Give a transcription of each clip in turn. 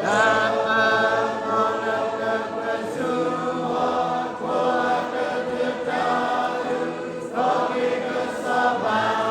လၢပကလၢပကဆူဟီၣ်ခိၣ်သတး ကီၢ်က့ၤကစီၣ်ဘၣ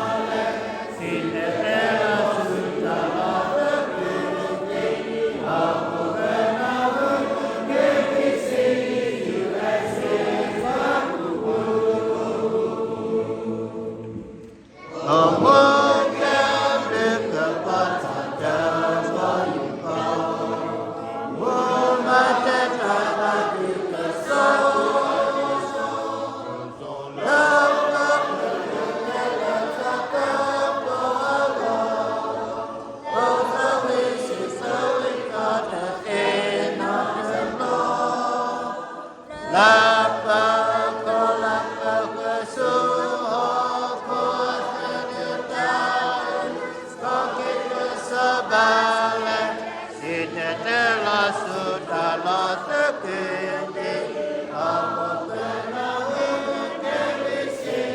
်လဲၣ်, စံၣ်တဲၤတဲလီၤဆူတၢ်လီၢ်သကုၤသ့ၣ်, အမ့ၢ်ကဲဝံစံ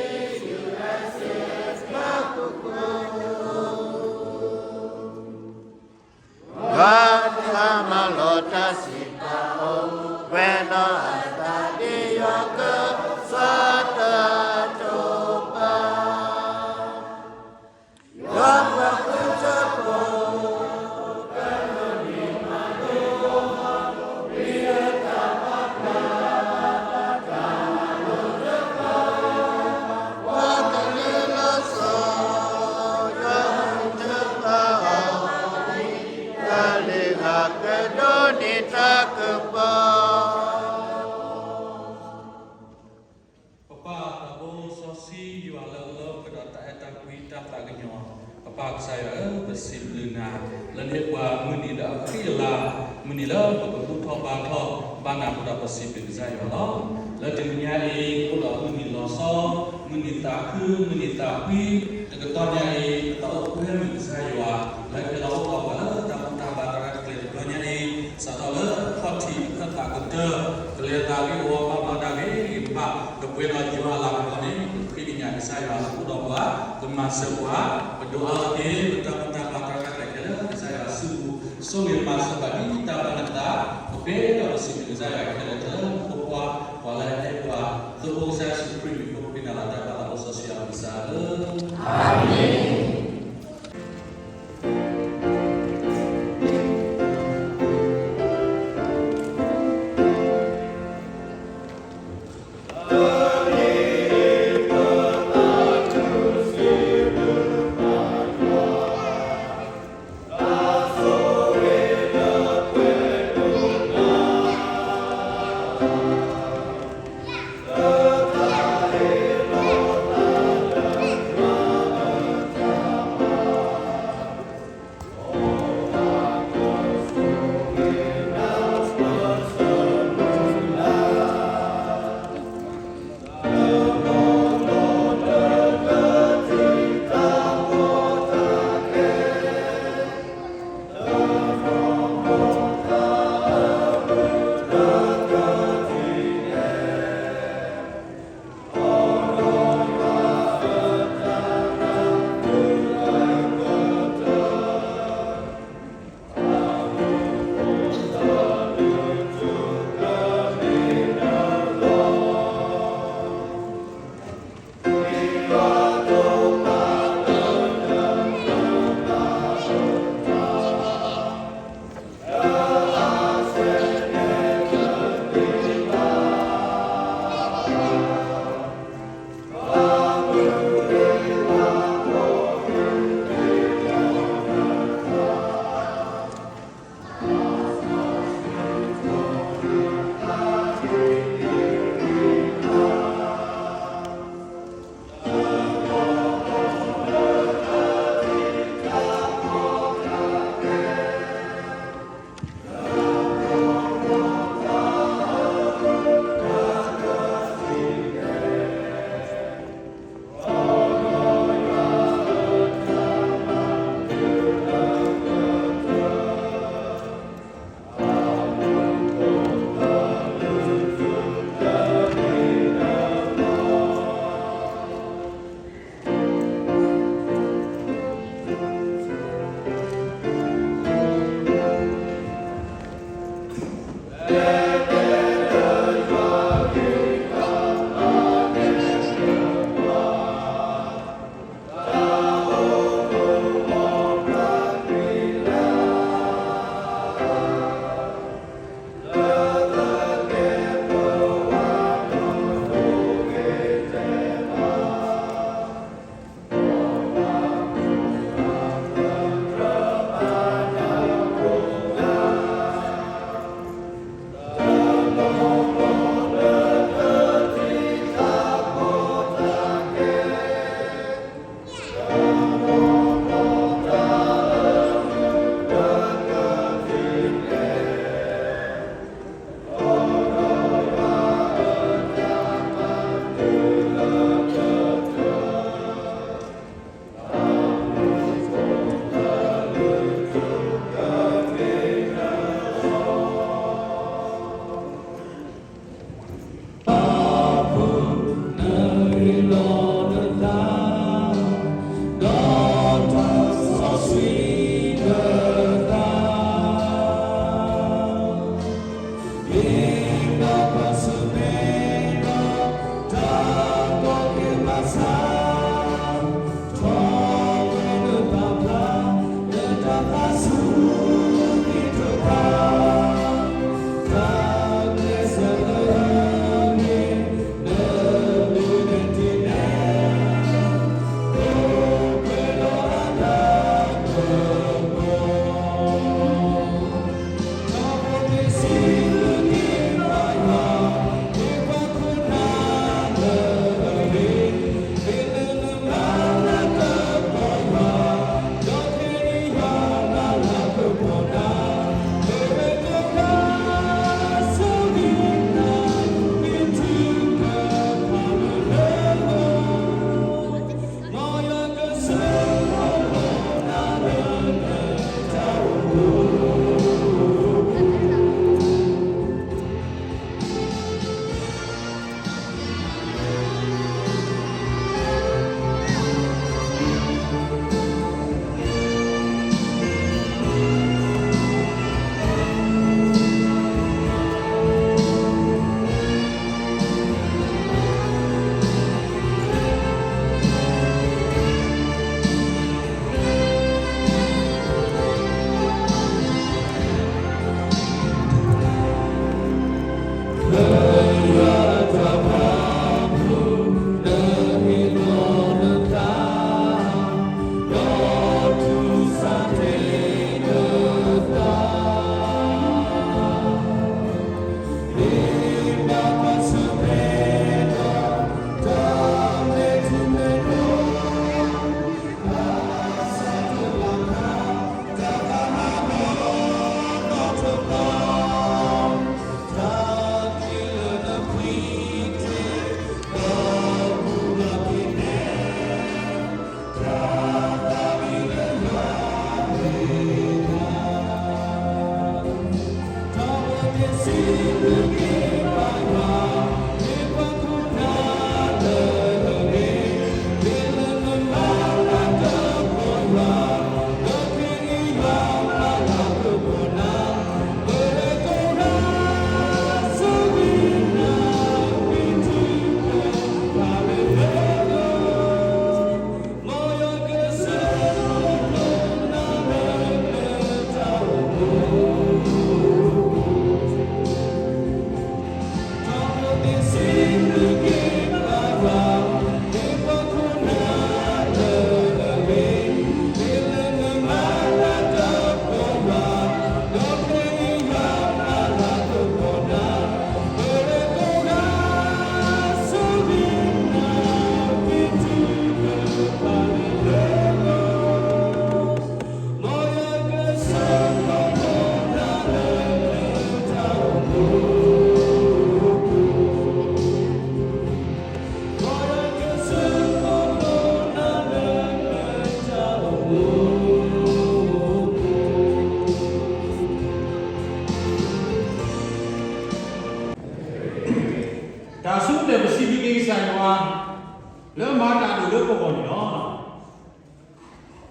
ယူအစ့မၤကူကူ ဂီၤတၢ်မၤလိတၢ်စံးပာ်အိၣ်ဝဲဒီးအသးဒ်ယွၤကစၢ်တၢ်တိာ်ပာ်, ယွၤပှၤဃုထၢဖိ ပှၤကလုာ်လီၤဆီ ယွၤဃုထၢပာ်အီၤ တၢ်လ့ၤဂၤကဒိးန့ၢ်တၢ်ကပီၤ ပပၢ်သးဘိစီဆှံယွၤလၢအလီၤပှဲၤဒီးတၢ်အဲၣ်တၢ်ကွံတၢ်သးကညီၤ, ပပၢ်ကစၢ်ယွၤဧၢ, ပစံးဘျုးနၤ လၢနဟ့ၣ်ပှၤမုၢ်နံၤလၢအဃံအလၤ, မုၢ်နံၤလၢပကဘူၣ်ထီၣ်ဘါထီၣ်ဘၣ်နၤအဃိဒီး ပစံးဘျုးကစၢ်ယွၤလီၤ. လၢတနံၤညါအံၤ အိၣ်ဒီးမုၢ်နံၤလီၤဆီ, မုၢ်နံၤသးခု, မုၢ်နံၤသးဖှံ, တကတီၢ်ညါအံၤ ပတၢ်အိၣ်ဖှိၣ်မုၢ်ကစၢ်ယွၤ လၢကဟဲလီၤအိၣ်ဒီးပှၤလၢတၢ်ဘူၣ်တၢ်ဘါတၢ်ရဲၣ်တၢ်ကျဲၤတဘျီညါအံၤ စးထီၣ်လၢခီၣ်ထံးအခၢၣ်သးကတၢၢ် ကလဲၤသးဂ့ၢ်ဝီဘၣ်ဘျီဒၣ်ဂ့ၤဂ့ၤဘၣ် ကပှဲၤဒီးယွၤအလၤကပီၤန့ၣ် ပဃ့ကညးကစၢ်ယွၤလၢအိၣ်ဒီးပှၤ ကမၤစၢၤပှၤ ပဒိးအါထီၣ်က့ၤ ပတၢ်ဘူၣ်တၢ်ဘါတၢ်ရဲၣ်တၢ်ကျဲၤခဲလၢာ် ကစၢ်ယွၤစုပူၤ ဆိၣ်ဂ့ၤမၤစၢၤပှၤဒ်တၢ်ဘၣ်နသး ပဃ့ဒီးပစံးဘျုးကစၢ်ယွၤခဲလၢာ်ခဲဆ့ ဖိခွါ ပှၤလၢအအဲၣ်ပှၤ သိဖိကစၢ်ယ့ၣ်ၡူးခရံာ်မံၤ ပဃ့နၤလီၤတၢ်ဘၣ်သးလၢစီဆှံအမံၤစၢ်ဧၢ အၤမ့ၣ်.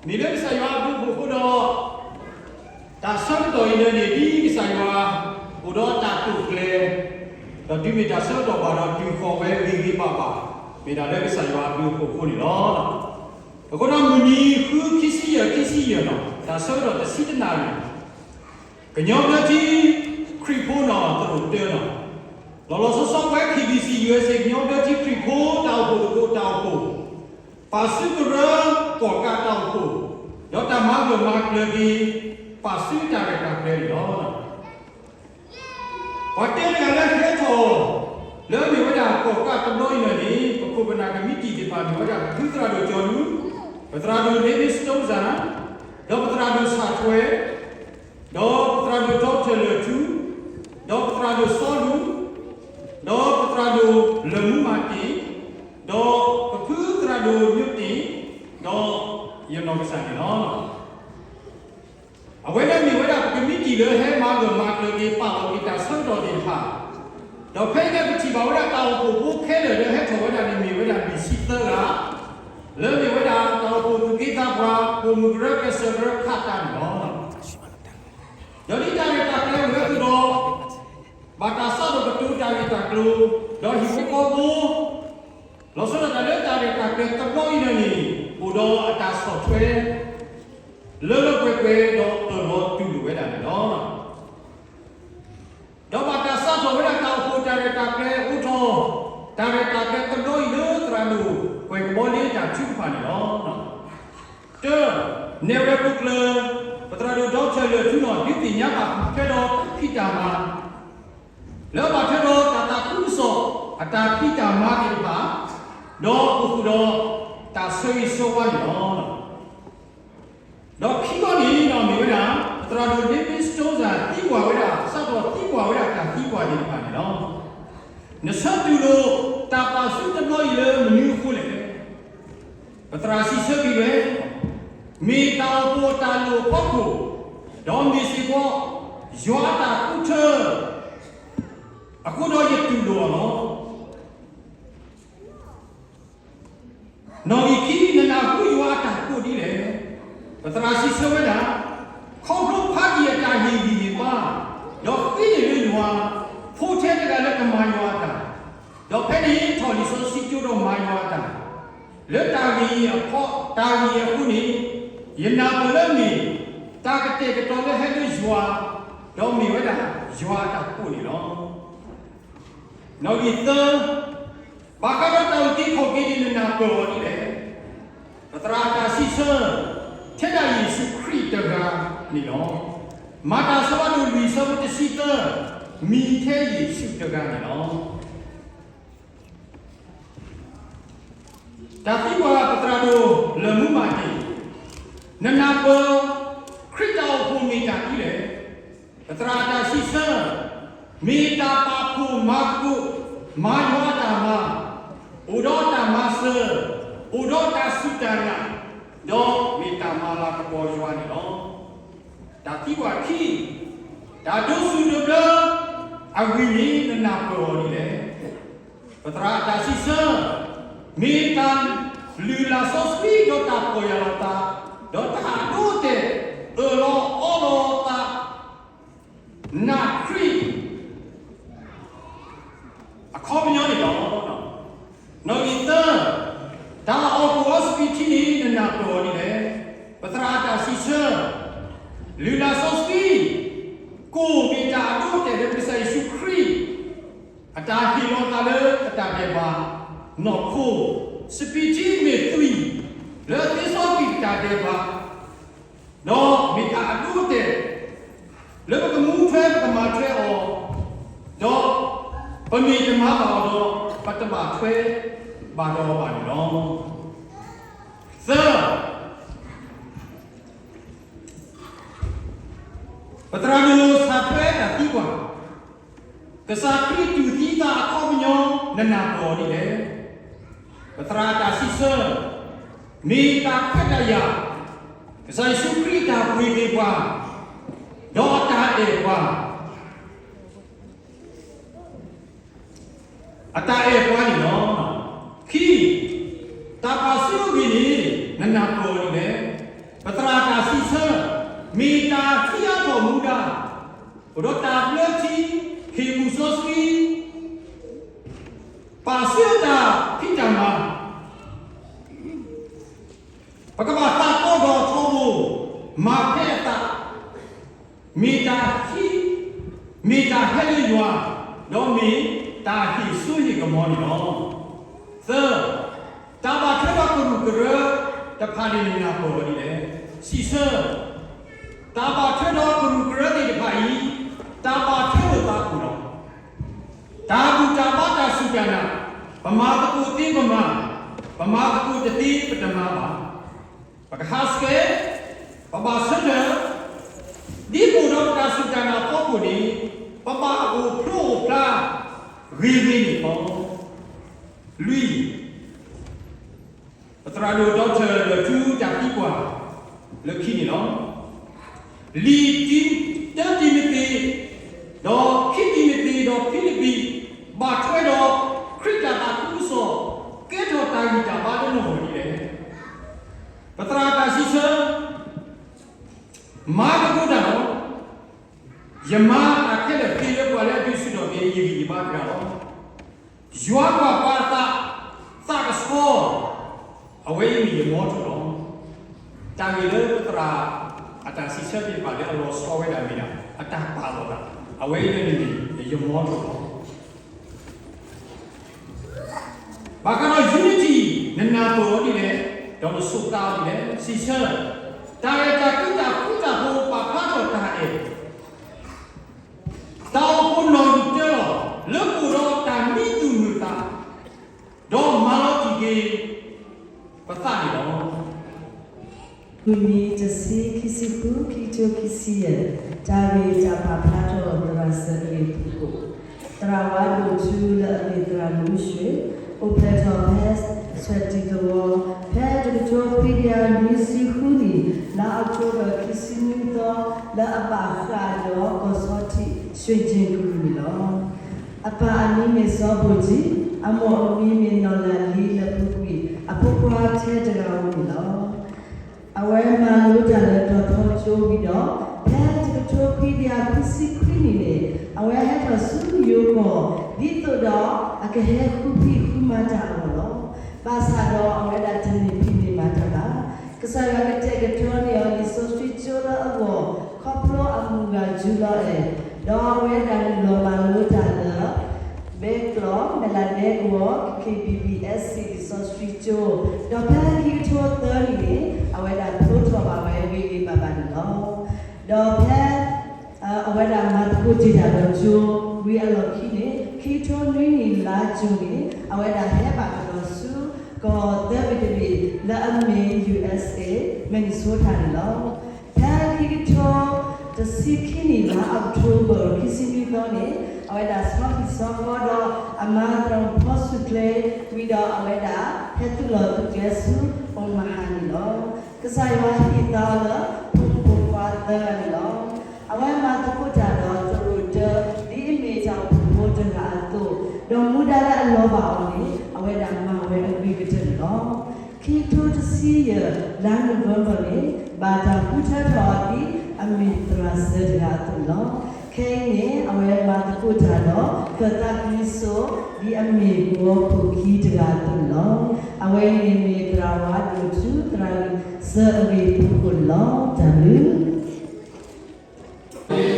မ့ၢ်လၢကစၢ်ယွၤအဘျုးအဖှိၣ်အဃိဒီး, တၢ်ဆၢကတီၢ်အံၤန့ၣ်န့ၣ် ဒ်ကစၢ်ယွၤအိၣ်ဒီးတၢ်တိာ်ကျဲၤ, ဒီးတုၤမ့ၢ်တၢ်ဆၢကတီၢ်ဘၣ်ဒီးတုၤဃီၤဝဲဂ့ၤဂ့ၤဘၣ်ဘၣ်, မ့ၢ်ဒၣ်လၢကစၢ်ယွၤအဘျုးအဖှိၣ်အဃိန့ၣ်လီၤ. အဃိဒီးမုၢ်နံၤဃုခံဆံယဲၢ် ခံဆံယဲၢ်လီၤ, တၢ်ဆၢကတီၢ်တဆံတနၣ်ရံၣ် ကညီဘျၢထံခရံာ်ဖိနီၣ်သရိာ်တၢနီၤ, လီၤလီၤဆီဆီပဝဲ K B C U S A ကညီဘျၢထံခရံာ်ဖိတၢ်အိၣ်ဖှိၣ်သကိးတၢ်အိၣ်ဖှိၣ်, ပာ်ဆူကရၢကီၣ်ကးတၢ်အိၣ်ဖှိၣ်, ဒီးတၢ်မၤဂၢၢ်မၤကျၢၤက့ၤ ပာ်ဆူတၢ်ရဲၣ်တၢ်ကျဲၤန့ၣ်လီၤ. ပှၤတဲတဂၤလၢဟဲထီၣ် လၢမ့ၢ်ဝဲဒၣ်ကီၣ်ကးတဘျီအံၤန့ၣ်န့ၣ် ပခိၣ်ပနၢ်ကမံးတံာ်သ့ၣ်တဖၣ်မ့ၢ်ဝဲဒၣ် ပဖုသရၣ်ဒိၣ်ကၠီၤလူ, ပသရၣ်ဒိၣ် David Stonza, ဒီးပသရၣ်ဒိၣ်ဆၣ်ထွဲ, ဒီးပသရၣ်ဒိၣ် Doctor လၢၢ်ထူ, ဒီးပသရၣ်ဒိၣ်စီလူ, ဒီးပသရၣ်ဒိၣ်လၢၢ်မူမၤတ့ၢ်, ဒီးပဖုသရၣ်ဒိၣ်ညိတ့ၢ်, ဒီးယနီၢ်ကစၢ်န့ၣ်လီၤ. အဝဲန့ၣ်မ့ၢ်ဝဲဒၣ်ပကမံးတံာ်လၢဟဲမၤဂၢၢ်မၤကျၢၤက့ၤ ပာ်လီၤက့ၤတၢ်ဆၢကတီၢ်သ့ၣ်တဖၣ်, ဒီးဖဲအံၤန့ၣ်ပထံၣ်ဘၣ်ဝဲဒၣ်တၢ်အိၣ်ဖှိၣ်ဖိခဲလၢာ်လၢဟဲထီၣ်ဝဲဒၣ်န့ၣ် မ့ၢ်ဝဲဒၣ်လွံၢ်ဆံသၢဂၤ, လၢမ့ၢ်ဝဲဒၣ်တၢ်အိၣ်ဖှိၣ်သူၣ်က့သးပှၢ် ပိာ်မုၣ်ကရၢကစၢၢ်ကရၢခးတၢ်န့ၣ်လီၤ. ဒီးဒ်တၢ်ရဲၣ်တၢ်ကျဲၤဝဲအသိးဒီး, ဘၣ်တၢ်စးထီၣ်ကတိၤတၢ်ဂ့ၢ်တၢ်ကျိၤ, ဒီးဟံၣ်ဖိဃီဖိ လီၤဆီဒၣ်တၢ်လၢတၢ်ရဲၣ်တၢ်ကျဲၤတဘျီအံၤန့ၣ်န့ၣ် အိၣ်ဒီးအတၢ်ဆီၣ်ထွဲ လၢလၢပှဲၤပှဲၤဒီးအၢၣ်လီၤတူၢ်လိာ်ဝဲဒၣ်န့ၣ်လီၤ. ဒီးဘၣ်တၢ်စးထီၣ်ဝဲဒၣ်တၢ်အိၣ်ဖှိၣ်တၢ်ရဲၣ်တၢ်ကျဲၤအိၣ်ထီၣ်, တၢ်ရဲၣ်တၢ်ကျဲၤတဘျီအံၤလၢသရၣ်ဒိၣ်ပှဲၤကဘီလ့တၢ်ထုကဖၣ်န့ၣ်လီၤ. တၢ, နဲၣ်ရဲၣ်ခိၣ်ကျၢၢ် ပသရၣ်ဒိၣ် Doctor လၢၢ်ထူနီၣ် ဒုးသ့ၣ်ညါဘၣ်ဃုာ်ထွဲဒီးတၢ်ဖံးတၢ်မၤ လၢအဘၣ်ထွဲဒီးတၢ်သးခုကစီၣ်အတၢ်ဖံးတၢ်မၤသ့ၣ်တဖၣ်, ဒီးအိၣ်ဃုာ်ဒီးတၢ်ဆၢဂ့ၤဆၢဝါန့ၣ်လီၤ. ဒီးခံဘီန့ၣ်ဒီးမ့ၢ်ဝဲဒၣ် ပသရၣ်ဒိၣ် David Stonza သံကွၢ်ဝဲဒၣ် စးထီၣ်သံကွၢ်ဝဲဒၣ်တၢ်သံကွၢ်သ့ၣ်တဖၣ်န့ၣ်လီၤ. နဆၢတူၢ်လိာ်တၢ်ပာ်ဆူတဘျီအံၤလၢမနုၤအဃိလဲၣ်. ပသရၣ်စံးဆၢက့ၤဝဲ, မ့ၢ်တၢ်အိၣ်ဖှိၣ်အတၢ်လိၣ်အဖီခိၣ်, ဒီးမ့ၢ်စ့ၢ်ကီး ယွၤအတၢ်ဃုထၢ အဃိဒီးယတူၢ်လိာ်အီၤလီၤ. နီၣ်ဂံၢ်ခံ, နနၢ်ဟူယွၤအတၢ်ကိးဒ်လဲၣ်. ပသရၣ်စံးဆၢဝဲဒၣ်, ခီဖျိဖးယံာ်အတၢ်ဟ့ၣ်ဂံၢ်ဟ့ၣ်ဘါ, ဒီးဃ့န့ၢ်လၢယွၤ, ဖိထဲတဂၤလၢကမၤယွၤအတၢ်, ဒီးဖဲန့ၣ်ထီၣ်လံာ်စီဆှံကၠိဒီးမၤယွၤအတၢ်, လၢတၢ်ဂ့ၢ်အံၤအဖီ, တၢ်ဂ့ၢ်အံၤအဃိန့ၣ်, ယနၢ်ပၢၢ်လၢမ့ၢ် တၢ်ကတဲာ်ကတီၤလၢဟဲလၢယွၤ, ဒီးမ့ၢ်ဝဲဒၣ်ယွၤအတၢ်ကိးန့ၣ်လီၤ. နီၣ်ဂံၢ်သၢ, ဘၣ်ဃးဒီးတၢ်အုၣ်က့ၤခီၣ်က့ၤန့ၣ် နနၢ်ပၢၢ်အီၤဒ်လဲၣ်. ပသရၣ်အတၢ်စံးဆၢ, ထဲဒၣ်ယ့ၣ်ၡူးခရံာ်တဂၤန့ၣ်လီၤ. မၤတၢ်အဆၢဖးဒိၣ်လွံၢ်အဆၢဖိတဆံသၢ, မံၤထဲယ့ၣ်ၡူးတဂၤန့ၣ်လီၤ. တၢ်သံကွၢ်ပသရၣ်ဒိၣ်လၢၢ်မူမၤတ့ၢ်, နနၢ်ပၢၢ် ခရံာ်တၢ်အိၣ်ဖှိၣ်မ့ၢ်တၢ်ဒ်လဲၣ်. ပသရၣ်အတၢ်စံးဆၢ, မ့ၢ်တၢ်ပာ်ဖှိၣ်မၤသကိး, မၤယွၤအတၢ်မၤ, အိၣ်ဒီးတၢ်မၤစၢၤ, အိၣ်ဒီးတၢ်စူၢ်တၢ်နာ်, ဒီးမ့ၢ်တၢ်မၤလၤကပီၤယွၤန့ၣ်လီၤ. တၢ်သံကွၢ်ခံ, တၢ်ဒိးစူၣ်ဒိးဘျၢအဂ့ၢ်န့ၣ် နနၢ်ပၢၢ်အီၤဒ်လဲၣ်. ပသရၣ်အတၢ်စံးဆၢ, မ့ၢ်တၢ်လုၢ်လၢ်စီဆှံဒီးတၢ်ပီၢ်ယၢ်လီၤသး, ဒီးတၢ်အဒိအတဲာ်အၢၣ်လီၤအီလီၤသး နာ်ခရံာ် အခီပညီန့ၣ်လီၤ. နီၣ်ဂံၢ်သၢ, တၢ်အီၣ်ကူၣ်အီစပံးထံန့ၣ် နနၢ်ပၢၢ်အီၤဒ်လဲၣ်. ပသရၣ်အတၢ်စံးဆၢ, လုၢ်လၢ်စီဆှံ ကိၣ်မ့ၢ်တၢ်အဒိအတဲာ်လၢကစၢ်ယ့ၣ်ၡူးခရံာ် အတၢ်ဟ့ၣ်လီၤသးလၢအတၢ်ဒဲးဘးနီၢ်ခိ, စပံးထံမ့ၢ်သွံၣ်လၢသ့စီကွံာ်တၢ်ဒဲးဘး, ဒီးမ့ၢ်တၢ်အဒိအတဲာ် လၢပကမူထွဲပကမၤထွဲအီၤ, ဒီးပမ့ၢ်တမၤဘၣ်အီၤဒီး ပတဘၣ်ထွဲဘၣ်ဒီးအီၤဘၣ်န့ၣ်လီၤ. သၢ, ပသရၣ်ဒိၣ်စၢ်ထွဲတၢ်သံကွၢ်, ကစၢ်ခရံာ်တူၢ်သံသးအခီပညီ နနၢ်ပၢၢ်အီၤဒ်လဲၣ်. ပသရၣ်အတၢ်စံးဆၢ, မ့ၢ်တၢ်ခွဲးတၢ်ယာ်, ကစၢ်ယ့ၣ်ၡူးခရံာ်အတၢ်ပှ့ၤက့ၤပှၤ, ဒီးအတၢ်အဲၣ်ပှၤ အတၢ်အဲၣ်ပှၤန့ၣ်လီၤ. ခံ, တၢ်ပာ်ဆူအဂ့ၢ်န့ၣ် နနၢ်ပၢၢ်အီၤဒ်လဲၣ်. တၢ်ထံၣ်အါထီၣ်မူဒါ, အိၣ်ဒီးတၢ်ဘျၢထံ, ဟ့ၣ်မုၢ်စီဆှံ, ပာ်ဆူတၢ်ဖံးတၢ်မၤ, ပကဘၣ်သးကိးဒီးထီဘိ, မၤဖဲအသး, မ့ၢ်တၢ်ဟံး, မ့ၢ်တၢ်ဟဲလၢယွၤ, ဒီးမ့ၢ်တၢ်ဟ့ၣ်စိဟ့ၣ်ကမီၤန့ၣ်လီၤ. သၢ, တၢ်ဘၣ်ထွဲဒီးကရူၢ်ကရၢတဖၣ်န့ၣ် နနၢ်ပၢၢ်အီၤဒ်လဲၣ်. စံးဆၢ, တၢ်ဘၣ်ထွဲဒီးကရူၢ်ကရၢသ့ၣ်တဖၣ်အံၤ, တၢ်ဘၣ်ထွဲလိာ်သးအပူၤလီၤ. တၢ်ဘူၣ်တၢ်ဘါတၢ်စူၢ်တၢ်နာ်, ပမၤသကိးသ့ပမၤ, ပမၤသကိးတသ့ပတမၤဘၣ်. ပကဟးဆှဲး, ပဘၣ်ဆၢထၢၣ်, ဒ်ပအိၣ်ဒီးပတၢ်စူၢ်တၢ်နာ်အဖီခိၣ်န့ၣ်, ပဘၣ်အိၣ်ဖျိအိၣ်ဖျါဂ့ၤဂ့ၤန့ၣ်လီၤ. လွံၢ်, ပသရၣ်ဒိၣ် Doctor လၢၢ်ထူတၢ်သံကွၢ်လၢခံန့ၣ်လီၤ. လံာ်တံ, တၢတံၤမသ့း, ဒီးခံတံၤမသ့း ဒီးဖံလံးပံး, ဘၣ်ထွဲဒီးခရံာ်တၢ်သးခုကစီၣ်, ကဲထီၣ်တၢ်ဂံၢ်တၢ်ဘါလၢနဂီၢ်ဒ်လဲၣ်. ပသရၣ်တၢ်စံးဆၢ, မၤသကိးတၢ်လီၤ. ယမၤတၢ်ခဲလၢာ်သ့လၢပှၤလၢအဒုးဆူၣ်ထီၣ်က့ၤ ယဂံၢ်ယဘါတဂၤလီၤ. ယွၤကွၢ်ပှၤအသး, သးကဆှီ, အဝဲအံၤမ့ၢ်ယမီထိၣ်လီၤ. တၢ်ဂ့ၢ်လၢပသရၣ်အတၢ်စံးဆၢသ့ၣ်တဖၣ်လၢအလီၤဆီဝဲဒၣ်မ့ၢ်ဒၣ် အတၢ်ပာ်လီၤသး, အဝဲအံၤန့ၣ်မ့ၢ်ယမီထိၣ်လီၤ. ဘၣ်ဃးဒီး unity နနၢ်ပၢၢ်အီၤဒ်လဲၣ်, ဒီးနဆိးသးအီၤဒ်လဲၣ်. စံးဆၢ, တၢ်အဲၣ်တၢ်ကွံတၢ်ဃူတၢ်ဖိးပာ်ဖျါထီၣ်တၢ်အဲၣ် တၢ်အိၣ်ဖှိၣ်နီၣ်ဂံၢ်တၢလီၤ, လၢပအိၣ်ဒီးတၢ်မံသူၣ်မုာ်သး, ဒီးမၤလီၤတံၢ်က့ၤပသးန့ၣ်လီၤ. မုၢ်နံၤတဆံ ခံဆံဃု ခံကထိခံဆံယဲၢ်, တၢ်ဂ့ၢ်တၢ်ပာ်ဖျါထီၣ်သရၣ်စၢၤအဂ့ၢ်ဖုၣ်ကိာ်, သရၣ်ဝါဒိၣ်ထူလၢအမ့ၢ်သရၣ်မူရွှ့ၣ်, အိၣ်ဖျဲၣ်ထီၣ်ဖဲ ဆွဲးတံၢ်သဝီ, ဖဲတကထိခွံကယၤနွံဆံဃုနံၣ် လါအီးကထိဘၢၣ် ခံဆံနွံသီ, လၢအဘၣ်ဃးဒီးကီၢ်ဆီထံး ရွှ့ၣ်ကၠ့ၣ်ကရူၢ်န့ၣ်လီၤ. အပၢ်အမံၤမ့ၢ်စီၤဘိၣ်ကၠံ, အမိၢ်အမံၤမ့ၢ်နီၢ်လၢ်လံ လၢပူၤကွံာ်အဖိခွါထဲတဂၤဧိၤန့ၣ်လီၤ. အဝဲမၤလိတၢ်လၢတီၤထီကၠိဝံၤဒီး, ဖဲတကထိခွံကယၤခွံဆံခွံနံၣ်န့ၣ် အဝဲဟဲထီၣ်ဆူယိၤကီၢ် ဒ်သိးဒီးအကဟဲဃုဖံးဃုမၤတၢ်အဂီၢ်လီၤ. ဘၣ်ဆၣ်ဒီးအဝဲဒၣ်တန့ၢ်ဖံးန့ၢ်မၤတၢ်ဘၣ်. ကစၢ်ယွၤကတဲာ်ကတီၤန့ၢ်အီၤလံာ်စီဆှံကၠိလၢအဂီၢ် ခီဖျိအမုၢ်ဂၤ July ဒီးအဝဲဒၣ်နုာ်လီၤမၤလိတၢ်လၢ ဘဲကျီၢ် မဲၢ်လးဒဲကဝီၤ K K B B S C လံာ်စီဆှံကၠိ, ဒီးဖဲခံကထိသၢနံၣ်န့ၣ် အဝဲဒၣ်ဖျိထီၣ်ဘၣ်ဝဲဂ့ၤဂ့ၤဘၣ်ဘၣ်န့ၣ်လီၤ. ဒီးဖဲ အဝဲဒၣ်မၤသကိးတ့ၢ်တၢ်ဒီးကၠိဝံၤအလီၢ်ခံန့ၣ် ခံကထိနွံနံၣ်လါကၠိန့ၣ် အဝဲဒၣ်ဟဲဘၣ်ကဒီးဆူ ကီၢ်သၢဘ့ၣ်တဘ့ၣ်လၢအမ့ၢ် U S A Minnesota န့ၣ်လီၤ. ဖဲခံကထိတဆံခံနံၣ်လါအီးကထိဘၢၣ် ခံဆံနွံသီန့ၣ် အဝဲဒၣ်ဆီဟံၣ်ဆီဃီဒီးအမါသရၣ်ဖီဆူၣ်ကျဲ ဝံၤဒီးအဝဲဒၣ်ဟဲသုးလီၢ်သုးကျဲဆူ Omaha န့ၣ်လီၤ. ကစၢ်ယွၤဟ့ၣ်သါလၢ ဖိမုၣ်ဖိခွါသၢဂၤန့ၣ်လီၤ. အဝဲမၤသကိးတၢ်ဒီးသရိာ်တၢ ဒ်အမ့ၢ်တၢ်အိၣ်ဖှိၣ်ဖိတဂၤအသိး, ဒီးမူဒါလၢအလီၤဘၣ်အီၤန့ၣ် အဝဲဒၣ်မၤဝဲအဂ့ၤကတၢၢ်န့ၣ်လီၤ. ခံကထိတဆံယဲၢ် လါ November န့ၣ် ဘၣ်တၢ်ဃုထၢထီၣ်အီၤဒ်အမ့ၢ်သရၣ်စၢၤတဂၤအသိးန့ၣ်လီၤ. ခဲအံၤန့ၣ် အဝဲမၤသကိးတၢ်ဒီး ကၢၣ်သးကလံၤစိး ဒ်အမ့ၢ်ကဝီၤခိၣ်ခံတဂၤအသိးန့ၣ်လီၤ. အဝဲအံၤန့ၣ်မ့ၢ်သရၣ်ဝါဒိၣ်ထူ သရၣ်စၢၤအဂ့ၢ်ဖုၣ်ကိာ်န့ၣ်လီၤ. တၢ်ဘ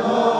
ျုး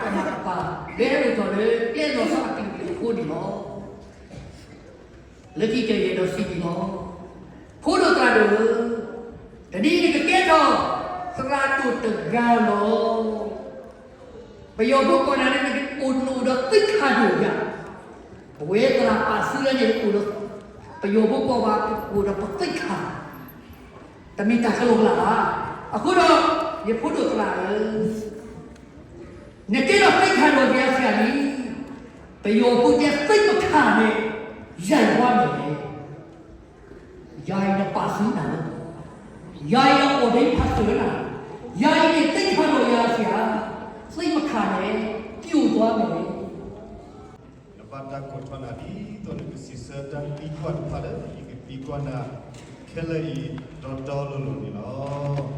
တၢ်မၤတဖၣ် လၢဟဲအိၣ်ထီၣ်လၢကျဲလီၤဆီအကလုာ်ကလုာ်အဃိန့ၣ်လီၤ. လၢခံကတၢၢ်ယအဲၣ်ဒိးစံးန့ၣ်လီၤ. ဖိဒိၣ်သရၣ်ဒိၣ်ဧၢ, တနံၤနကကဲထီၣ်သရၣ်ဒိၣ်တဂၤလီၤ. ပယီၤဖိကိးနၤန့ၣ် နအိၣ်နအိၣ်ဒီးသုးခးဒိၣ်ယၤ, ပဝဲသရၣ်ပာ်စုလၢန့ၣ်အိၣ်ဒီး ပယီၤဖိကိးပှၤအိၣ်ဒီးပသုးခး, တမ့ၢ်တၢ်ကလီကလးဘၣ်. အဃိဒီး ယဖိဒိၣ်သရၣ်ဧၢ, နကဲထီၣ်သုးခးဒိၣ်ယၤစ့ၢ်န့ၣ်, ပယီၤဖိတဲသုးမခးန့ၣ် ယၤယွၤန့ၣ် ယၤအံၤနပာ်စုနၤလီၤ. ယၤအံၤနအိၣ်ဒံးဖးစၢၤနၤ, ယၤအံၤန့ၣ်သုးခးဒိၣ်ယၤစ့ၢ်ဧါ, သုးမခးန့ၣ် ပျိၣ်ယွၤန့ၣ် နဘၣ်တၢ်ကိးထီၣ်နၤ ဒ်သိးနကစံးဆၢတၢ်သံကွၢ်တဖၣ်လၢယကသံကွၢ်နၤခဲလၢာ်အံၤ ဒီတီလိၤလိၤန့ၣ်လီၤ.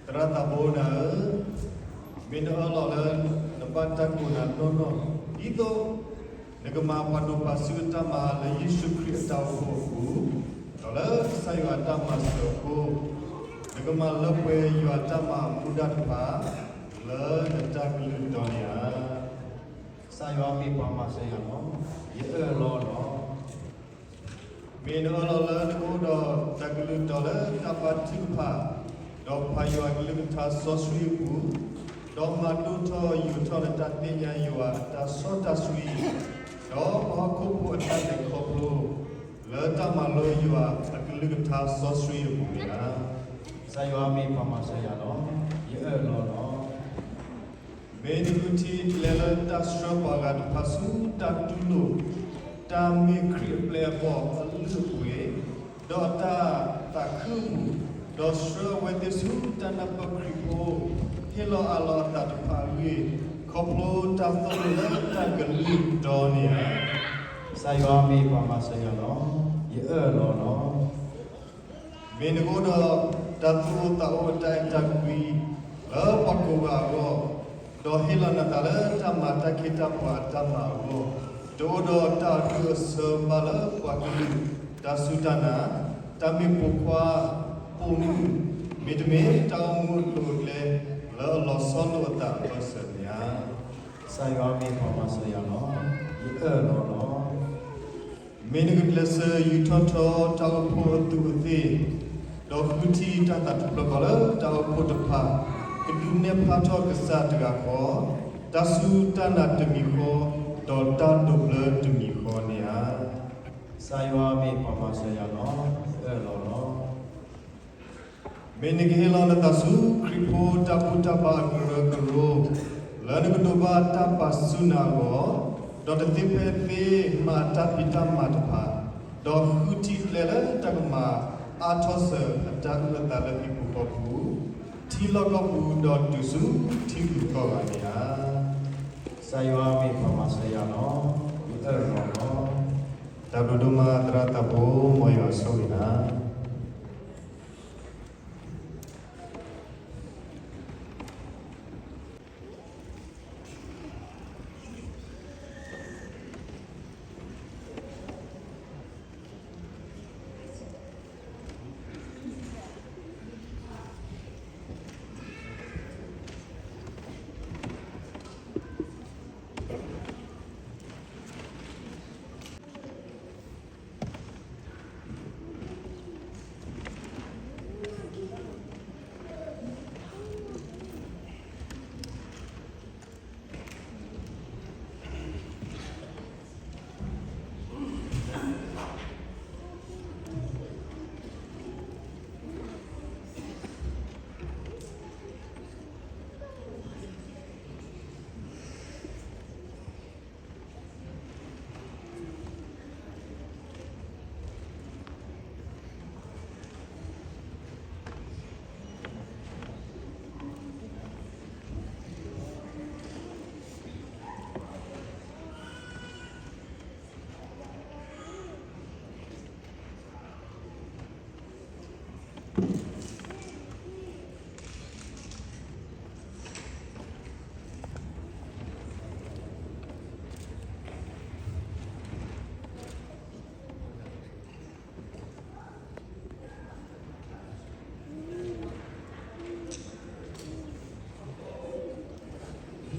သရၣ်သးဘိနၤဧၢ, မ့ၢ်နအၢၣ်လီၤလၢ နဘၣ်တၢ်ကိးနၤနီၢ်နီၢ် ဒ်သိး နကမၤပှၤဒိးပှၤဆူအတၢ်မၤလၢယ့ၣ်ၡူးခရံာ်အတၢ်အိၣ်ဖှိၣ်အပူၤ, ဒီးလၢကစၢ်ယွၤအတၢ်မၤစၢၤအဃိ, နကမၤလၢပှဲၤယွၤအတၢ်မၤအမူဒါတဖၣ် လၢနတၢ်ကလုၢ်တီန့ၣ်ဧါ. ကစၢ်ယွၤမ့ၢ်ပှၤမၤစၢၤယၤလီၤ. ယအၢၣ်လီၤလီၤ. မ့ၢ်နအၢၣ်လီၤလၢနကအိၣ်ဒီးတၢ်ကလုၢ်တီလၢတၢ်ဘါထုကဖၣ်, ဒီးပာ်ယွၤအကလုၢ်ကထါစီဆှံအပူၤ, ဒီးမၤဒိၣ်ထီၣ်ယိာ်ထီၣ်နတၢ်သ့ၣ်ညါယွၤအတၢ်စီတၢ်ဆှံ, ဒီးပှၤဟီၣ်ခိၣ်ဖိအတၢ်လဲၤခီဖျိ လၢတၢ်မၤလိယွၤအကလုၢ်ကထါစီဆှံအပူၤန့ၣ်ဧါ. ကစၢ်ယွၤမ့ၢ်ပှၤမၤစၢၤယၤလီၤ. ယအၢၣ်လီၤလီၤ. မ့ၢ်နဃုထံကျဲလၢတၢ်ဆှၢပှၤဂၤတဖၣ်ဆူတၢ်တူၢ်လိာ် တၢ်မ့ၢ်ခရံာ်အပျဲၢ်အဘီၣ်အလုၢ်အပှ့ၤ, ဒီးအတၢ်သးခုအပူၤ, ဒီးဆှၢအဝဲသ့ၣ်ဆူတၢ်နၢ်ပၢၢ်ခရံာ်ဖိ ဟ့ၣ်လီၤအးလီၤအသးတဖၣ်အဂ့ၢ်, ခီဖျိတၢ်သိၣ်လိလၢတၢ်ကလုၢ်တီန့ၣ်ဧါ. ကစၢ်ယွၤမ့ၢ်ပှၤမၤစၢၤယၤလီၤ. ယအၢၣ်လီၤလီၤ. မ့ၢ်နကအိၣ်ဒီးတၢ်သူၣ်အိၣ်သးအိၣ်အတၢ်အဲၣ်တၢ်ကွံ လၢပှၤကိးဂၤအဂီၢ်, ဒီးဟ့ၣ်လီၤနသးလၢတၢ်မၤတၢ်ခ့တၢ်ပှၤအတၢ်မၤအဂီၢ်, တအိၣ်ဒီးတၢ်အဒိၣ်အဆၢဘၣ်လၢပှၤကလုာ်, တၢ်စူၢ်တၢ်နာ်, တၢ်မ့ၢ်ပိာ်ခွါ, ပိာ်မုၣ်, မ့တမ့ၢ်တၢ်အိၣ်မူအကျိၤအကျဲ လၢအလီၤဆီလိာ်အသးအဘၢၣ်စၢၤန့ၣ်ဧါ. ကစၢ်ယွၤမ့ၢ်ပှၤမၤစၢၤယၤလီၤ. ယအၢၣ်လီၤလီၤ. မ့ၢ်နကကျဲးစၢးယူာ်ထီၣ်ထီတၢ်အိၣ်ဖှိၣ်အသူးအသ့ၣ်, ဒီးဃုထံၣ်တၢ်သးတဖျၢၣ်ဃီလၢတၢ်အိၣ်ဖှိၣ်တဖၣ်, ကဒုးနဲၣ်ဖျါထီၣ်ကစၢ်တဂၤဃီ, တၢ်စူၢ်တၢ်နာ်တမံၤဃီ, ဒီးတၢ်ဒိးဘျၢတမံၤဃီန့ၣ်ဧါ. ကစၢ်ယွၤမ့ၢ်ပှၤမၤစၢၤယၤလီၤ. ယအၢၣ်လီၤလီၤ. မ့ၢ်နကဟ့ၣ်လီၤနသးဆူခရံာ်ဖိတၢ်ဘူၣ်တၢ်ဘါအကရၢကရိ, လၢနကဒိးဘၣ်တၢ်ပာ်ဆူၣ်နၤအဂီၢ်, ဒီးတသ့ဖဲသ့မၤတၢ်ဖံးတၢ်မၤတဖၣ်, ဒီးဃုထံၣ်ကျဲလၢတၢ်ကမၤအါထီၣ်စၢၤအတၢ်အုၣ်အသးလၢဟံၣ်ပူၤဃီပူၤ, ထံလီၢ်ကီၢ်ပူၤဒီးတုၤဆူထံဂုၤကီၢ်ဂၤန့ၣ်ဧါ. ကစၢ်ယွၤမ့ၢ်ပှၤမၤစၢၤယၤလီၤ. ယအၢၣ်လီၤလီၤ. တၢ်ဘျုးဒိၣ်မးသရၣ်သးဘိ မ်ယွၤဆိၣ်ဂ့ၤနၤ.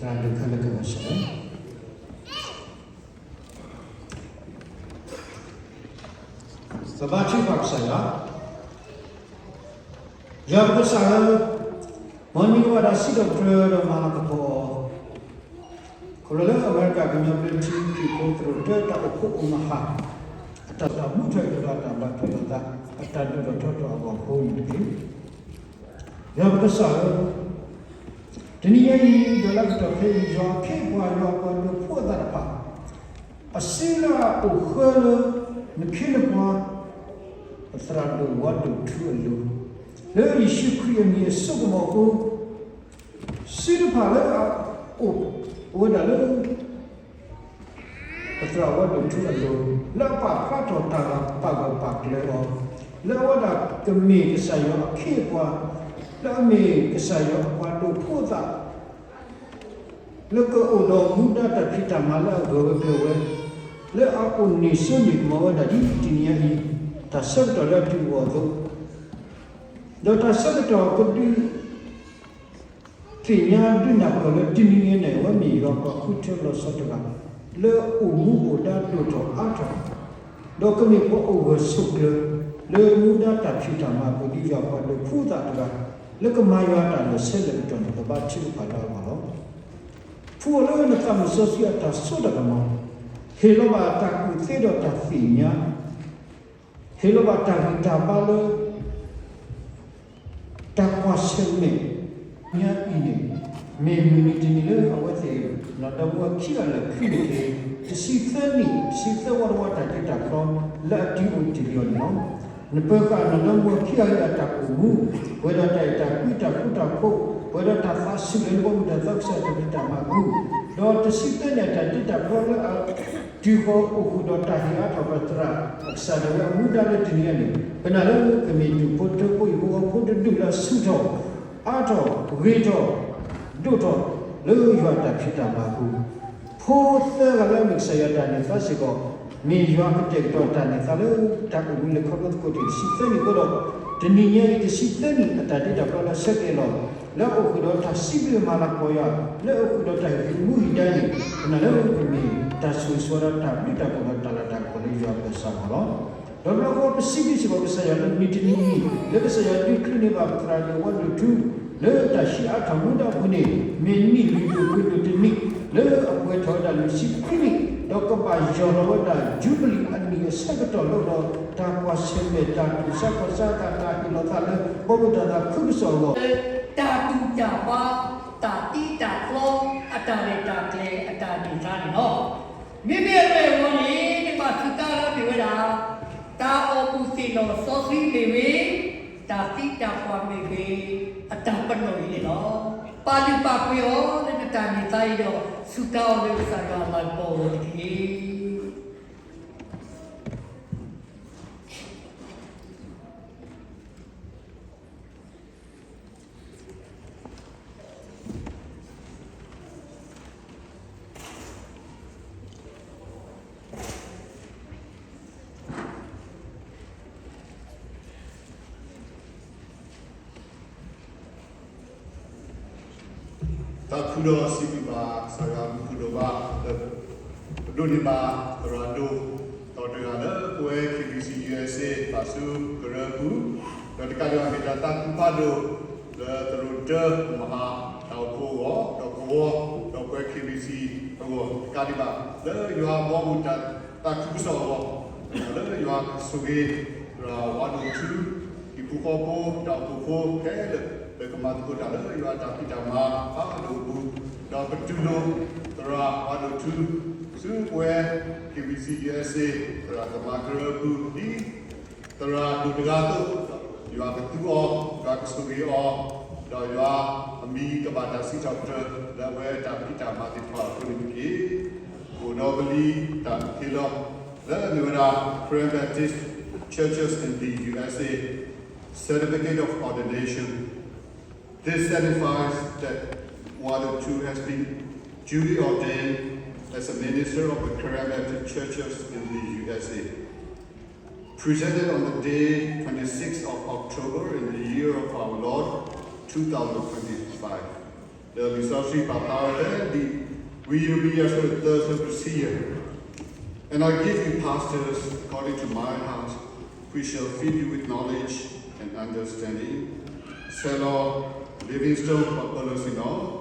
တၢ်ဒုးခဲလၢာ်ကဂဲၤဆၢထၢၣ် ပဘါထုကဖၣ်ကစၢ်ယွၤ, ယွၤပကစၢ်ဧၢ, မ်နမံၤကဘၣ်တၢ်စံးထီၣ်ပတြၢၤဒီးမၤလၤကပီၤအီၤ, ခီဖျိလၢအမဲရကၤကညီဘျၢထံခရံာ်ဖိသရိာ်တၢ်အိၣ်ဖှိၣ်အိၣ်မၤဟး အတၢ်သးမူထီၣ်ကဒီးအတၢ်ဘၣ်ထွဲလိာ်သး အတၢ်ဒိၣ်ထီၣ်ထီထီၣ်အဂီၢ်အဃိန့ၣ်တက့ၢ်. ယွၤပကစၢ်ဧၢ, တနံၤညါအံၤ ဒီးလၢကတီၢ်ခဲအံၤ ယွၤအခ့အပှၤ ယွၤပှၤဒိးဖိအသးတဖၣ် အစုလၢအအိၣ်ဃၢလၢ နခ့နပှၤ ပသရၣ်ဒိၣ်ဝါဒိၣ်ထူအလိၤ, လၢယ့ၣ်ၡူးခရံာ်အမံၤအစိကမီၤအဃိ, စုတဖၣ်လၢအအိၣ်ဝဲဒၣ်လၢ ပသရၣ်ဝါဒိၣ်ထူအလိၤ, လၢအပာ်ဖျါထီၣ်တၢ်ဂ့ၢ်ပာ်ဂၢၢ်ပာ်ကျၢၤအီၤ, လၢအဝဲဒၣ်ကမ့ၢ်ကစၢ်ယွၤအခ့အပှၤ, လၢအမ့ၢ်ကစၢ်ယွၤအပှၤဒိးဖိသး လၢကအိၣ်ဒီးမူဒါတၢ်ဖံးတၢ်မၤလၢအဂၢၢ်ဝဲကျၢၤဝဲ, လၢအအိၣ်န့ၢ်စိန့ၢ်ကမီၤဝဲဒၣ်ဒ်တနံၤညါအံၤ, တၢ်ဆၢကတီၢ်လၢအတုၤအဂီၢ်အသိး, ဒီးတၢ်ဆၢကတီၢ်ကဒုး သ့ၣ်ညါဒုးနၢ်ပၢၢ်လၢတနံၤညါန့ၣ် အဝဲမ့ၢ်ယွၤပှၤဃုထၢလီၤဆီတဂၤ လၢအိၣ်မူအိၣ်ဒါဒိၣ်ထီၣ်အါထီၣ်, ဒီးကမ့ၢ်ပှၤအိၣ်ဂၢၢ်ဆိးကျၢၤ လၢမူဒါတၢ်ဖံးတၢ်မၤအပူၤဒ်ယွၤပှၤဒိးဖိသးတဂၤ လၢကမၤယွၤအတၢ်လၢာ်ဆၢလၢာ်ကတီၢ်န့ၣ် ပဘါထုကဖၣ်လၢအဂီၢ်လီၤ. ဖှူအီၤလၢနသးမုၢ်စီဆှံအတၢ်စိတၢ်ကမီၤ, ဟ့ၣ်လီၤဘၣ်တၢ်ကူၣ်သ့ဒီးတၢ်သ့ၣ်ညါ ဟ့ၣ်လီၤဘၣ်တၢ်ဂံၢ်တၢ်ဘါလၢ တၢ်ကွၢ်ဆၢၣ်မဲာ်ညါအံၤန့ၣ် မ့ၢ်မုၢ်နံၤတနံၤလၢအဝဲသ့ၣ် နီၢ်ဒီမါဝၤခံဂၤလၢာ်ဖုန့ၣ်တက့ၢ်. တဆံသၢနံၣ် တဆံသၢဝီတဝီတၢ်တ့တၢ်ဖျီ လၢအတုၤအိၣ်တ့ၢ်လံအီၤန့ၣ်လီၤ. နပၢၤဃာ်နီၢ်ဒီမါဝၤခံဂၤအံၤအတၢ်အိၣ်မူ ပှဲၤဒီးတၢ်အဲၣ်တၢ်ကွံတၢ်ဃူတၢ်ဖိး ပှဲၤဒီးတၢ်သးဆူၣ်လၢနဘီမုၢ်တၢ်သီကစၢ် တၢ်ဖံးတၢ်မၤအပူၤ, ဒီးတဆံသၢနံၣ်အတၢ်တ့တၢ်ဖျီလၢအ တုၤဃီၤအိၣ်ဃုာ်ဒီးတၢ်ဟ့ၣ်အါထီၣ်ပသရၣ်အကစၢ်ဒၣ်ဝဲအမူဒါလၢတနံၤအံၤန့ၣ် ပနာ်လၢကမ့ၢ်ဒူၣ်ဖိထၢဖိဟံၣ်ဖိဃီဖိတဒူၣ်လၢအဆူၣ်ထီၣ် အါထီၣ် ဂ့ၤထီၣ် ဒိၣ်ထီၣ် လၢယွၤအတၢ်ဖံးတၢ်မၤအပူၤ, ဖိသၢဂၤလၢအမ့ၢ်ကစၢ်ယွၤအတၢ်န့ၢ်သါစ့ၢ်ကီး မ့ၢ်ယွၤကတဲာ်ကတီၤတၢ်န့ၢ်သါလၢတၢ်အိၣ်မူလၢခီဖျိသကိးတ့ၢ်တဆံသၢနံၣ်အဃိဒီး တနံၤညါအံၤတဆံသၢနံၣ်အတၢ်တ့တၢ်ဖျီလၢဆၢက့ၤအလီၢ် လၢအအိၣ်ဃုာ်ဒီးတၢ်စံးဘျုးမၤလၤကပီၤယွၤ လၢအအိၣ်ဃုာ်ဒီးတၢ်ဟ့ၣ်ကူၣ်မူဟ့ၣ်ဒါန့ၣ် ပနာ်လၢကမ့ၢ်တၢ်ဆိၣ်ဂ့ၤဆိၣ်ဝါဒီးတၢ်ဘျုးတၢ်ဖှိၣ်ဒီးတၢ်လၤတၢ်ကပီၤလၢယွၤပၢ်စၢ်အဂီၢ်လီၤ. ဒီးတဘျီဃီပစံးဘျုးစ့ၢ်ကီးကစၢ်ယွၤလၢနံၤတနံၤအံၤ လၢကစၢ်ယွၤဒုးချုးန့ၢ်ဘၣ်ပသရၣ်ဒိၣ်ဝါဒိၣ်ထူ လၢတၢ်ဟံးအါထီၣ်မူဒါအပူၤန့ၣ် မ့ၢ်နံၣ်လွံၢ်ဒိၣ်ပှဲၤဒိၣ်တနံၣ် လၢအပှဲၤထီၣ်ဝဲဒၣ်လွံၢ်ဆံခွံနံၣ် ဒီးကဘၣ်ယီၢ်လီၤဝဲဒၣ် ယူဘလံၤအနံၣ်အဆၢကတီၢ်လၢအအိၣ်ဒီး တၢ်ကွၢ်ဆၢၣ်မဲာ် တၢ်တူၢ်ဆါခီၣ်ဆါသး တၢ်ဟ့ၣ်လီၤသးလၢ ဘီမုၢ်တၢ်သးခုကစီၣ်အဂီၢ် တၢ်တူၢ်တၢ်ဘါ တၢ်တ့တၢ်ဖျီ အတၢ်ရဲၣ်တၢ်ကျဲၤ အတၢ်န့ၢ်သါန့ၣ်လီၤ. မ့မ့ၢ်အရ့အဂီၢ်န့ၣ် မ့ၢ်ဘၣ်သုးကါလၢမ့ၢ်ဝဲဒၣ် တၢ်အီၣ်ဘူၣ်သ့ၣ်နီၣ်စီဆှံမ့ၢ်ဂ့ၤ, တၢ်သံတၢ်ပှၢ်မ့ၢ်ဂ့ၤ, အတၢ်ပနီၣ်အံၤန့ၣ်လီၤ. ပာ်လုၢ်ပာ်ပှ့ၤအီၤလၢနတၢ်န့ၢ်သါအံၤဒီး စူးကါအီၤလၢကစၢ်ယွၤအလၤကပီၤအဂီၢ်တက့ၢ်. တၢ်ခုဒီးစံးဘျုးဘၣ်ကစၢ်ယွၤမူခိၣ်ဒိၣ်ဘါလၢ ပဒိးန့ၢ်ဘၣ်သရၣ်ဒိၣ် ဒီးတဂၤလၢပဝဲ KBC USA ဘၣ်ဆူကရၢပူၤ, ဒီးတကးဒံးဘၣ်မ့ၢ်တၢ်သးခုဖးဒိၣ် လၢသရိာ်တၢ မဟါ တၢ်အိၣ်ဖှိၣ်အဂီၢ်, ဒီးကဝီၤ, ဒီးပဝဲ KBC အဂီၢ်တကးဒံးဘၣ်, လၢယွၤအဘီအမုၢ်တၢ်သးခုကစီၣ်အဂီၢ်, လၢယွၤကဆိၣ်ဂ့ၤ သရၣ်ဝါဒိၣ်ထူ ဟံၣ်ဖိဃီဖိ တၢ်အိၣ်ဖှိၣ်ဖိခဲလၢာ် လၢကမၤသကိးတၢ်လၢယွၤအတၢ်ဖံးတၢ်မၤဖးဒိၣ်အပူၤ, ဒီးပတူၢ်လိာ်သရၣ်ဝါဒိၣ်ထူ ဆူပဝဲ KBC USA သရၣ်သမါကရၢအပူၤ ဒ်သရၣ်ဒိၣ်တဂၤအသိး, ယွၤကသူအီၤ, ယွၤကဆိၣ်ဂ့ၤအီၤ, ဒီးယွၤအမံၤကဘၣ်တၢ်စံးထီၣ်ပတြၢၤ လၢအဝဲတၢ်ဖံးတၢ်မၤသ့ၣ်တဖၣ်အဃိန့ၣ်တက့ၢ်. အိၣ်ဒီးပလံာ်တၢ်ဟ့ၣ်လီၤ လၢအမ့ၢ်ဝဲဒၣ် Karen Baptist Churches in the U S A Certificate of Ordination. This certifies that Wado Chu has been duly ordained as a minister of the Karen Baptist Churches in the U S A. Presented on the day twenty-sixth of October in the year of our Lord, two thousand twenty-five. ဒီးလံာ်စီဆှံပာ်ဖျါဝဲဖဲ ဒ်ဝံယံးရမံယၤ အဆၢသၢ အဆၢဖိတဆံယဲၢ်, And I give you pastors according to my heart, which shall feed you with knowledge and understanding. ဆဲးလီၤ Livingstone ပှၤပၢၤလီၢ်ဆ့ၣ်နီၤ,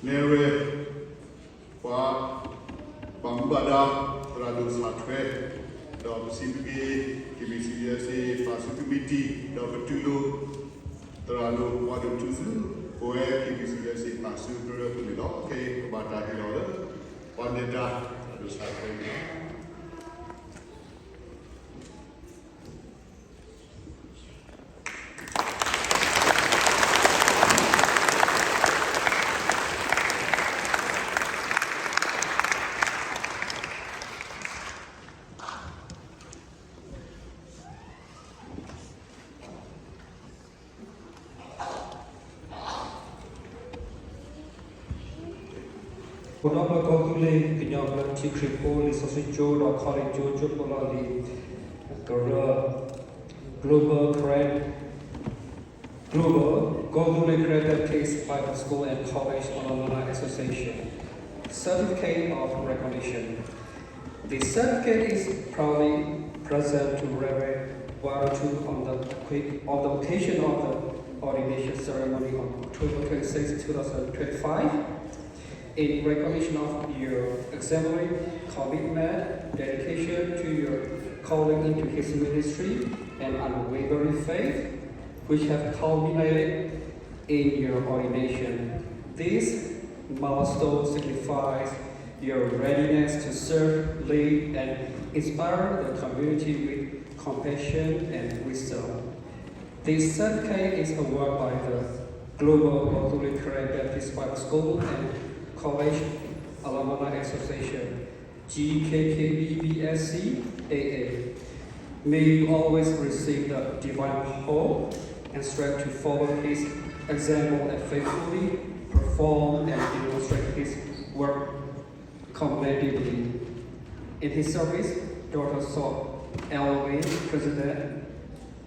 နဲၣ်ရွဲၣ် ပှၤ ဘၣ်မူဘၣ်ဒါ သရၣ်ဒိၣ်စးထွဲ, ဒီးပစံးဘျုးက့ၤ KBC USA ပာ်ဆူကမံးတံာ် ဒီးပတူၢ်လိာ် သရၣ်ဒိၣ်ပှၤဒိၣ်ထူၣ်စု ပဝဲ KBC USA ပာ်ဆူကရၢပူၤန့ၣ်လီၤ. ခဲအံၤ ပဘၣ်တၢ်ဟ့ၣ်လီၤလၢ ပှၤနဲၣ်တၢ် သရၣ်ဒိၣ်စးထွဲန့ၣ်လီၤ. ပဒီပုၢ်ဝဲၢ်ကီၢ်သူလ့ၤ ကညီဘျၢထံခရံာ်ဖိလံာ်စီဆှံကၠိဒီးခီလ့ၣ်ကၠိ ကၠိဖိလီၢ်လံၤ ကရၢ Global Karen, Global ကီၢ်သူလ့ၤ Karen Baptist Bible School and College Alumni Association Certificate of Recognition. This certificate is proudly presented to Reverend Warutu on the, on the occasion of the ordination ceremony on October twenty-sixth, two thousand twenty-five, in recognition of your exemplary commitment, dedication to your calling into His ministry, and unwavering faith, which have culminated in your ordination. This milestone signifies your readiness to serve, lead, and inspire the community with compassion and wisdom. This certificate is awarded by the Global Kooragang Karen Baptist Bible School and College Alumni Association, G K K B B S C A A. May you always receive the divine hope and strength to follow His example and faithfully perform and demonstrate His work commendably. In his service, Doctor Saul L Wayne, President,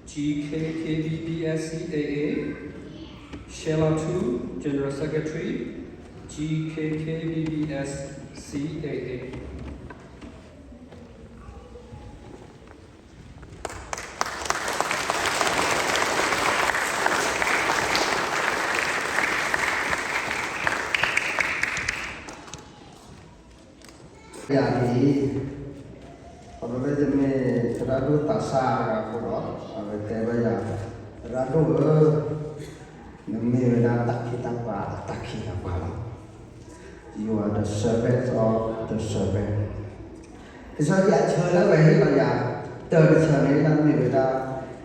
G K K B B S C A A, Sheila Tu, General Secretary, G K K B B S C A A. ယၤန့ၣ် ခီဖျိလၢယမ့ၢ်သရၣ်ဒိၣ်သးစၢ်တဂၤအဃိဒီး အဝဲတဲဘၣ်ယၤ, သရၣ်ဒိၣ်ဧၢ, နမ့ၢ်ဝဲဒၣ်တၢ်ခ့တၢ်ပှၤအတၢ်ခ့တၢ်ပှၤလီၤ. You are the servant of the servant. ကစၢ်ယွၤအဆၢလၢအဝဲဟ့ၣ်လီၤယၤ တၢ်တဆၢန့ၣ် လၢမ့ၢ်ဝဲဒၣ်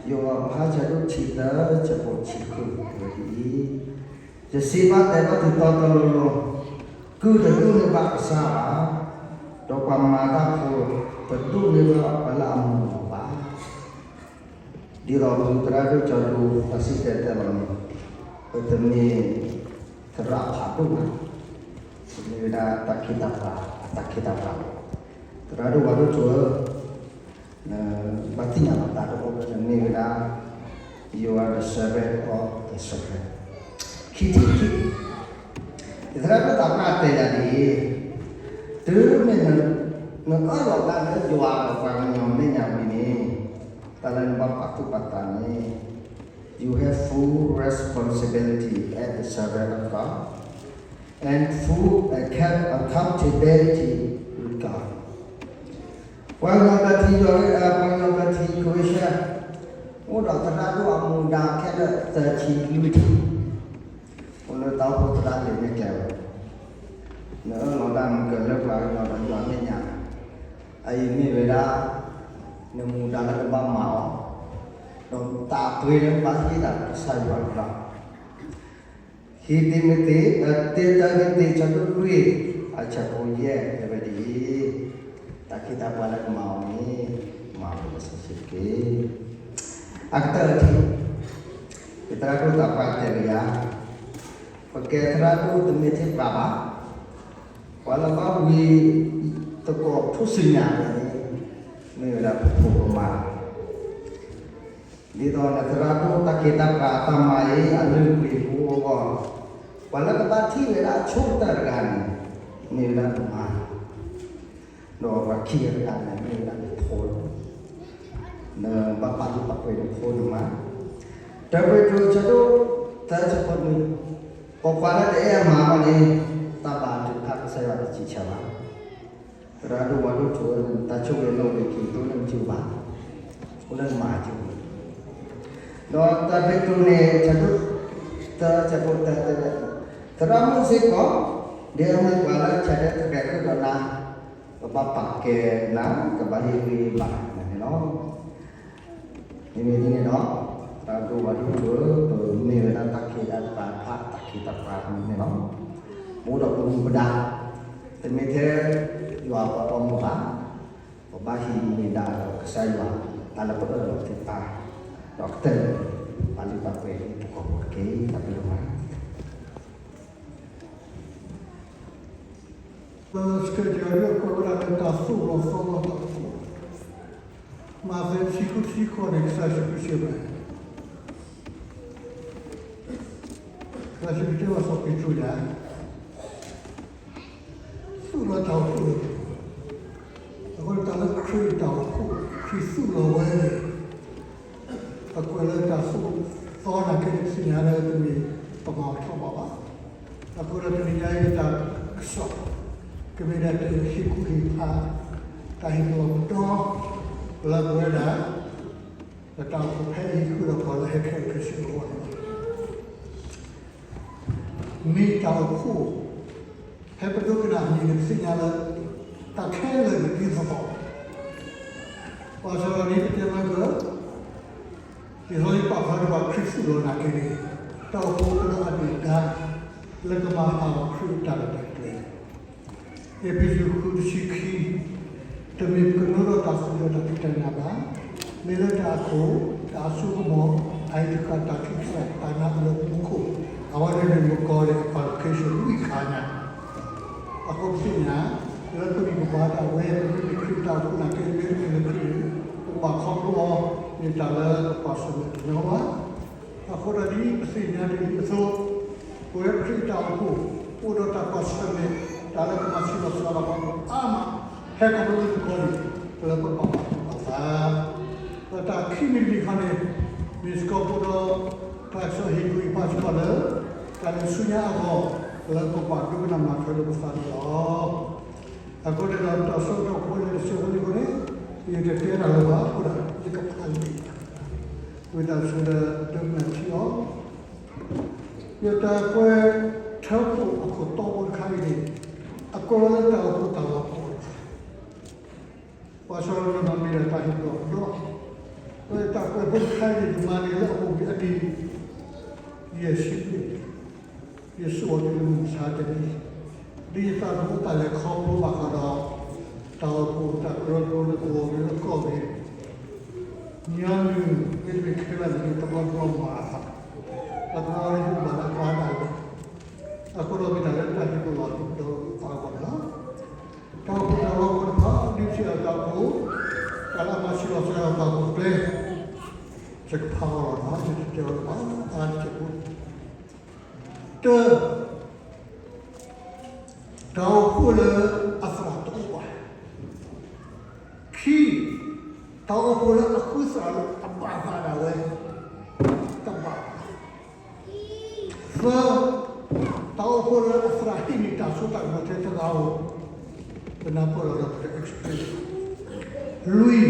ယိၤဟၣ်အဆၢဒိၣ်တဆံသၢ ဆၢဖိတဆံဃု တဲဝဲဒ်အံၤ, ယစံးဘၣ်တဲဘၣ်သုတီတီလိၤလိၤ, ကုၢ်တဒိးန့ၢ်ဘၣ်ကစၢ်ဘၣ်, ဒီးပှၤမၤတၢ်ဖိတဒိးန့ၢ်ဘၣ်ပှၤလၢအမိၢ်အပၢ်ဘၣ်. ဒ်သိးပသရၣ်ဒိၣ်ကၠီဒိ တၢ်စံၣ်တဲၤတဲလီၤန့ၣ်, ပတမ့ၢ်သရၣ်ဖးဒိၣ်ဘၣ်, ပမ့ၢ်ဝဲဒၣ်တၢ်ခ့တၢ်ပှၤ အတၢ်ခ့တၢ်ပှၤလီၤ. သရၣ်ဒိၣ်ဝဲဒိၣ်ကၠီဧၢ, နဘၣ်သ့ၣ်ညါလီၤတၢ်တအိၣ်လၢ နမ့ၢ်ဝဲဒၣ် You are the servant of the servant. ခံထံၣ်ခံ, ယသရၣ်ဒိၣ်သးပှၢ်တဲယၤဒ်အံၤ, တုၤမ့ၢ် နအၢၣ်လီၤတၢ်လၢယွၤဒီးပှၤကညီမဲာ်ညါဝံၤန့ၣ်, တၢ်လၢနဘၣ်ပာ်သူၣ်ပာ်သးန့ၣ်, you have full responsibility as the servant of God and full account- accountability with God. ပှၤကညီဘျၢထံယွၤ, ပှၤကညီဘျၢထံ Croatia အိၣ်ဒီးသရၣ်ဒိၣ်အမူဒါခဲလၢာ်သၢဆံလွံၢ်ထံၣ်, အိၣ်လၢတၢ်အိၣ်ဖှိၣ်သရၣ်လံာ်မ့ၢ်ကျဲဝဲ, နအၢၣ်လီၤတၢ်မုၢ်ကၢၤလၢပှၤကညီဒီးယွၤမဲာ်ညါ, အအံၤမ့ၢ်ဝဲဒၣ် နမူဒါလၢနဘၣ်မၤအီၤ, ဒီးတၢ်အပှ့ၤလၢနဘၣ်ဟ့ၣ်သးဒီးကစၢ်ယွၤန့ၣ်လီၤ. ခံတံၤမသ့း, တံၤမသ့း ဆၢဒိၣ်လွံၢ် အဆၢဖိယဲၢ် တဲဝဲဒ်အံၤ, တၢ်ခ့တၢ်ပှၤလၢနမၤအီၤန့ၣ် မၤအီၤလၢစီဆှံတက့ၢ်. အကတၢၢ်ထံၣ်, ယသရၣ်ဒိၣ်သးပှၢ်တဲဝဲယၤ, ပကဲသရၣ်ဒိၣ်တမ့ၢ်ထဲပှၤဘၣ်, ပှၤလၢဘၣ်ဝံသကိးထူၣ်စုညါဝဲန့ၣ် မ့ၢ်ဝဲဒၣ်ပဖိပမါ ဒ်သိးနသရၣ်ဒိၣ်တၢ်ခ့တၢ်ပှၤအတၢ်မၤအံၤ အလုၢ်အပှ့ၤဖိအဂီၢ်, ပှၤလၢကဘၣ်ထံၣ်ဝဲဒၣ်ဆိကတၢၢ်တဂၤန့ၣ် မ့ၢ်ဝဲဒၣ်နမါ, ဒီးပှၤခံဂၤတဂၤန့ၣ် မ့ၢ်ဝဲဒၣ်နဖိ, နဘၣ်ပာ်လုၢ်ပာ်ပှ့ၤနဖိနမါ. တၢပ့းတရူး ဆၢဒိၣ်သၢ ဆၢဖိနွံ, ပိာ်ခွါလၢတအဲၣ်အမါအီၤန့ၣ် တၢ်ဘါထုကဖၣ်ကစၢ်ယွၤတစံးဆၢဘၣ်. သရၣ်ဒိၣ်ဝါဒိၣ်ဆိၣ်ဝဲ တၢ်ဆိၣ်ဂ့ၤနီၣ်ဂ့ၤက့ၤ တအိၣ်လၢနစုဘၣ်, အိၣ်လၢနမါစု. ဒီးတၢပ့းတရူးန့ၣ် ဆၢဒိၣ်သၢ ဆၢဖိတၢ တဲဝဲ, သရၣ်မုၣ်စ့ၢ်ကီး ဒ်အမ့ၢ်ပှၤလၢဆဲးဒဲးတြဲၤဃုာ်ဒီးနၤ, ကဘၣ်ပာ်ကဲနၤ, ကဘၣ်ဟ့ၣ်ဂံၢ်ဘါနၤန့ၣ်လီၤ. မ့မ့ၢ်ဒ်န့ၣ်ဒီး သရၣ်ဒိၣ်ဝါဒိၣ်ဆိၣ်ဧၢ, ပမ့ၢ်ဝဲဒၣ်တၢ်ခ့တၢ်ပှၤဖး တၢ်ခ့တၢ်ပှၤန့ၣ်လီၤ. အိၣ်ဒီးပမူပဒါ, တမ့ၢ်ထဲယွၤပှၤပိာ်မုၣ်ဘၣ်, ပဘၣ်ဟံးန့ၢ်ဒၣ်ဒီးကစၢ်ယွၤ တၢ်လၢပအၢၣ်လီၤသ့ၣ်တဖၣ်, ဒီးကတၢၢ်န့ၣ် ပာ်လုၢ်ပာ်ပှ့ၤပကီၢ်ဖိတက့ၢ်. တၢ်ဘျုးဒိၣ်မး. လၢ schedule အံၤ ကွဲးဝဲဒၣ်လၢတၢ်သိၣ်လီၤသီလီၤတၢ်အိၣ်ဖှိၣ်, မးသဲ တဆံဃု တဆံဃိးန့ၣ် ကစၢ်ယ့ၣ်ၡူးခရံာ်စံးဝဲ, ကစၢ်ယ့ၣ်ၡူးခရံာ်တဲဘၣ်စီၤပ့းတရူးယၤ, သိၣ်လီၤတၢ်အိၣ်ဖှိၣ်လၢ, အဃိတၢ်လၢခရံာ်တၢ်အိၣ်ဖှိၣ် ခရံာ်သိၣ်လီၤဝဲန့ၣ် အကွဲးလၢတၢ်သိၣ်သီနာ်က့န့ၣ် ပသ့ၣ်ညါလၢတမ့ၢ်ပမၤထီၣ်ဘၣ်ဘၣ်. အဃိဒီးတနံၤညါအံၤတၢ်ကစီၣ် ကမ့ၢ်ဒၣ်တၢ်ဟ့ၣ်ကူၣ်ဟ့ၣ်ဖး, တၢ်ဟ့ၣ်ပလီၢ်ပဒီ လၢပဝဲဒၣ် ပတၢ်အိၣ်ဖှိၣ်ဖဲအံၤဃုာ်ဒီးပှၤလၢဟဲခဲလၢာ်ခဲဆ့အဂီၢ်န့ၣ်လီၤ. မ့ၢ်တၢ်အိၣ်ဖှိၣ် ဖဲပဒိကနၣ်အမံၤန့ၣ် ပသ့ၣ်ညါလၢ တၢ်ခဲလၢာ်န့ၣ်ဒ်သိးသိး, ဘၣ်ဆၣ်ဒီးဒ်ပတဲမၢကၢၢ် လံာ်စီဆှံပာ်ဖျါန့ၢ်ပှၤ ခရံာ်သိၣ်လီၤနာ်က့န့ၣ် တၢ်အိၣ်ဖှိၣ်အိၣ်ဒီးအဒုၣ်အဒါ လၢကမၤဟးဂီၤခရံာ်အတၢ်ရဲၣ်တၢ်ကျဲၤ အ့းဖ့းစူး ဃု တဆံခံ, တမ့ၢ်ပကနိဒီးတၢ်သူၣ်ဒီးတၢ်ဖံးတၢ်ညၣ်ဘၣ်, မ့ၢ်လၢတၢ်အခိၣ်, တၢ်အစိကမီၤ, အအံၤတဃၣ်တၢ်ခံကစၢ်တၢ်နးလၢမူခိၣ်, အဝဲန့ၣ်မ့ၢ် Macaulay Culkinship လွံၢ်ခါညါ, အဃိပသ့ၣ်ညါ လၢပဂံၢ်ပဘါဒၣ်ဝဲ ပမ့ၢ်ခရံာ်တၢ်အိၣ်ဖှိၣ်နာ်က့ မ့ၢ်တမ့ၢ်လၢခရံာ်န့ၣ် ပကဘၣ်ခီဖျိအီၤ မ့ၢ်တၢ်လၢပကွၢ်ဆၢၣ်မဲာ်တညီဘၣ်. အဃိဒီးဒ်ပသ့ၣ်ညါတ့ၢ်လံအသိး, ပဝဲခရံာ်တၢ်အိၣ်ဖှိၣ် အိၣ်ဒီးတၢ်ကွၢ်ဆၢၣ်မဲာ် တၢ်လၢကမၤဆံးလီၤစှၤလီၤပှၤအါမး ဟဲခီဖျိလၢမူခိၣ်န့ၣ် ပလၢပပာ်ဘၣ်ပာ်သး, ဒီးတၢ်ခံမံၤတမံၤခီန့ၣ် မ့ၢ်စ့ၢ်ကီးပအိၣ်ဒီး တၢ်ကစီၣ်ဟ့ၣ်ကူၣ်ဟ့ၣ်ဖးစ့ၢ်ကီးလၢ တၢ်လဲၤဆူညါအဂီၢ် လၢပကဘၣ်ဒိကနၣ်မၤထွဲလိာ်ပသးန့ၣ်လီၤ. အဃိန့ၣ်ဒီး တၢ်ဆၢကတီၢ်ဖိလၢတဆဲးဖိလံအဃိန့ၣ် ယတတဲတၢ်လၢၤဘၣ်အဃိဒီး ယကဖးလံာ် ဝံသးစူၤဒီးဒိကနၣ်ထံအီၤ, ယတၢ်ကွဲးထၢဖှိၣ်အခိၣ်တီဖိတခါအံၤန့ၣ် အကိးလီၤလၢတၢ်အိၣ်ဖှိၣ်တၢ်လီၤပှီၢ်တခါ, ပှၤစီၤလီၤနမ့ၢ်ဒၣ်တၢ်ဟ့ၣ်ပလီၢ်ပဒီ, တၢ်ကွဲးဖိတခါအံၤန့ၣ် ယမၤန့ၢ်လၢအအိၣ်ဘှံးအနံၣ် ယဲၢ်ဆံဘျဲၣ် ယဆိၣ်အီၤတုၤလၢမုၢ်မဆါတနံၤ, ဒ်ယသးသမူတၢ်လဲၤခီဖျိဘၣ်ဃးဒီး တၢ်အိၣ်ဖှိၣ်တၢ်ကရၢကရိလၢကဝီၤဂ့ၤလၢကီၢ်ဂ့ၤ, ညီနုၢ်မ့တမ့ၢ်ခဲလၢာ်န့ၣ် တဘျီတဘျီမၤအသး, တဘျီလၢယဘၣ်လၢအကျါဒၣ်လဲာ်, အဃိဒီးမ့ၢ်တၢ်လၢတၢ်ဟ့ၣ်ပလီၢ်ဟ့ၣ်ပဒီးအဂီၢ်န့ၣ်လီၤ. တၢ်အိၣ်ဖှိၣ်တၢ်လီၤပှီၢ်တဖၣ် ဒ်ပစံးအတၢ်အိၣ်ဖှိၣ်, တၢ်လၢအမၤဆံးလီၤစှၤလီၤတၢ်အိၣ်ဖှိၣ်ကျဲ ယကဖးအီၤလီၤနီၤ, ယတတဲအီၤလၢၤဘၣ်, အါတက့ၢ်ဖိ, တၢ, တၢ်အိၣ်ဖှိၣ်လၢအသရၣ်တအိၣ်ဘၣ်, ခံ, တၢ်အိၣ်ဖှိၣ်လၢအဃုသရၣ်လၢအဘၣ်သးဒၣ်ဝဲ, တဘၣ်ဘၣ် သၢ, တၢ်အိၣ်ဖှိၣ်လၢအသရၣ်ဟံးန့ၢ်တၢ်စိတၢ်ကမီၤထဲတဂၤဧိၤ, ပနၢ်ပၢၢ်လီၤဒီးပတ explain, လွံၢ်,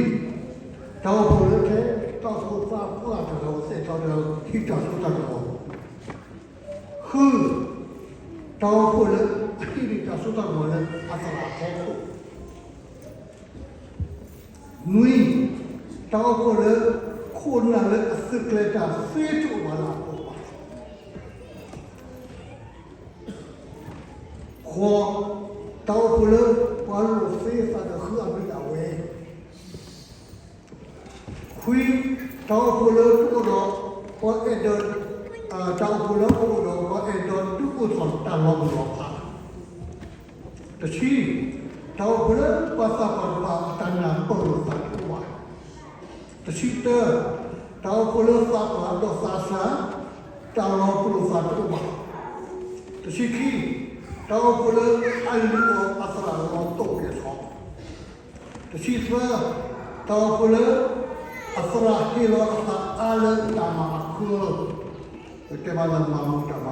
တၢ်အိၣ်ဖှိၣ်လၢထဲ တၢ်အိၣ်ဖှိၣ်သးပှၢ်တဂၤဧိၤ သဲးထီၣ်ဒီးဟံးတၢ်စိတၢ်ကမီၤ, ဃု, တၢ်အိၣ်ဖှိၣ်လၢအဟံးန့ၢ်တၢ်စိတၢ်ကမီၤလၢအသရၣ်အဖီခိၣ် နွံ, တၢ်အိၣ်ဖှိၣ်လၢ ခိၣ်နၢ်လၢအသုးကျဲၤတၢ်သ့တအိၣ်ဘၣ်လၢအပူၤဘၣ်. ဃိး, တၢ်အိၣ်ဖှိၣ်လၢ ပှၤလိာ်သ့အသးဒီးဃုအမံၤဒၣ်ဝဲ. ခွံ, တၢ်အိၣ်ဖှိၣ်လၢပအိၣ်ဒီး ပှၤအဲၣ်ဒိး, တၢ်အိၣ်ဖှိၣ်လၢပအိၣ်ဒီးပှၤအဲၣ်ဒိးဒုးအိၣ်ထီၣ်တၢ်လီၤမုၢ်လီၤဖး. တဆံ, တၢ်အိၣ်ဖှိၣ်လၢပှၤသးပှၢ်တဖၣ်အတၢ်နာ်ပၢၢ်လိာ်သးတအိၣ်ဘၣ်. တဆံတၢ, တၢ်အိၣ်ဖှိၣ်လၢသးပှၢ်ဒီးသးစၢ် တၢ်လီၤပလိာ်သးတအိၣ်ဘၣ်. တဆံခံ, တၢ်အိၣ်ဖှိၣ်လၢအလုၢ်အီၣ်အသရၣ်လီၤတိာ်ကဲၤထီၣ်. တဆံသၢ, တၢ်အိၣ်ဖှိၣ်လၢ အသရၣ်ဟ့ၣ်လီၤအသးအါလၢတၢ်မၤအဃၢ, ပတဲမးလၢမၤမူတၢ်မၤ.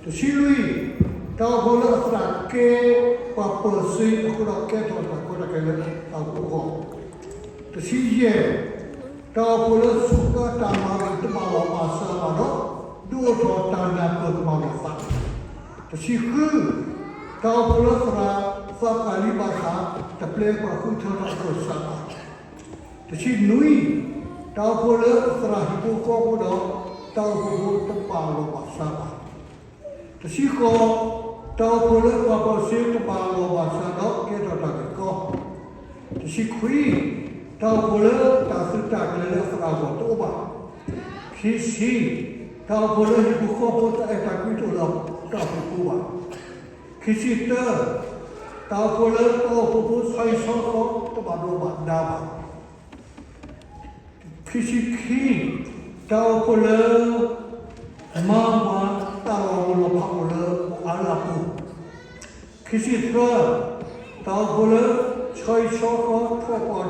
တဆံလွံၢ်, တၢ်အိၣ်ဖှိၣ်လၢအသရၣ်ကဲပှၤပၢၤစ့ အဃိဒီးကဲထီၣ်တၢ်ကီတၢ်ခဲလၢတၢ်အိၣ်ဖှိၣ်အဂီၢ်. တဆံယဲၢ်, တၢ်အိၣ်ဖှိၣ်လၢစူးကါတၢ်မၤဂ့ၤတဘၣ်လီၤဘၣ်စးဘၣ်ဒီး ဒုးအိၣ်ထီၣ်တၢ်နၢ်ပၢၢ်ကမၣ်လိာ်သး. တဆံဃု, တၢ်အိၣ်ဖှိၣ်လၢသရၣ်သးပှၢ်လံဘၣ်ဆၣ် တပျဲပှၤဃုထၢထီၣ်အကစၢ်ဘၣ်. တဆံနွံ, တၢ်အိၣ်ဖှိၣ်လၢသရၣ်ဟံၣ်ဖိဃီဖိဒီး တၢ်အိၣ်ဖှိၣ်ဖိတဘၣ်လီၤဘၣ်စးဘၣ်. တဆံဃိး, တၢ်အိၣ်ဖှိၣ်လၢပှၤပၢၤစ့တဘၣ်လီၤဘၣ်စးဒီးကဲထီၣ်တၢ်ဂ့ၢ်ကီ. တဆံခွံ, တၢ်အိၣ်ဖှိၣ်လၢတၢ်သုးတၢ်ကျဲၤလၢအသရၣ်အဂီၢ်တအိၣ်ဘၣ်. ခံဆံ, တၢ်အိၣ်ဖှိၣ်လၢဟံၣ်ဖိဃီဖိတၢ်အဲၣ်တၢ်ကွံတအိၣ်လၢတၢ်အိၣ်ဖှိၣ်ဖိဘၣ်. ခံဆံတၢ, တၢ်အိၣ်ဖှိၣ်လၢတၢ်အိၣ်ဖှိၣ်ဖိဆီဟံၣ်ဆီဃီတဘၣ်ဒိဘၣ်ဒါဘၣ်. ခံဆံခံ, တၢ်အိၣ်ဖှိၣ်လၢ မါဝၤတၢ်လီၤမုၢ်လီၤဖးအိၣ်လၢအိၣ်အါလၢအပူၤ. ခံဆံသၢ, တၢ်အိၣ်ဖှိၣ်လၢ ဆီဟံၣ်ဆီဃီထီၣ်ပှၤဒီး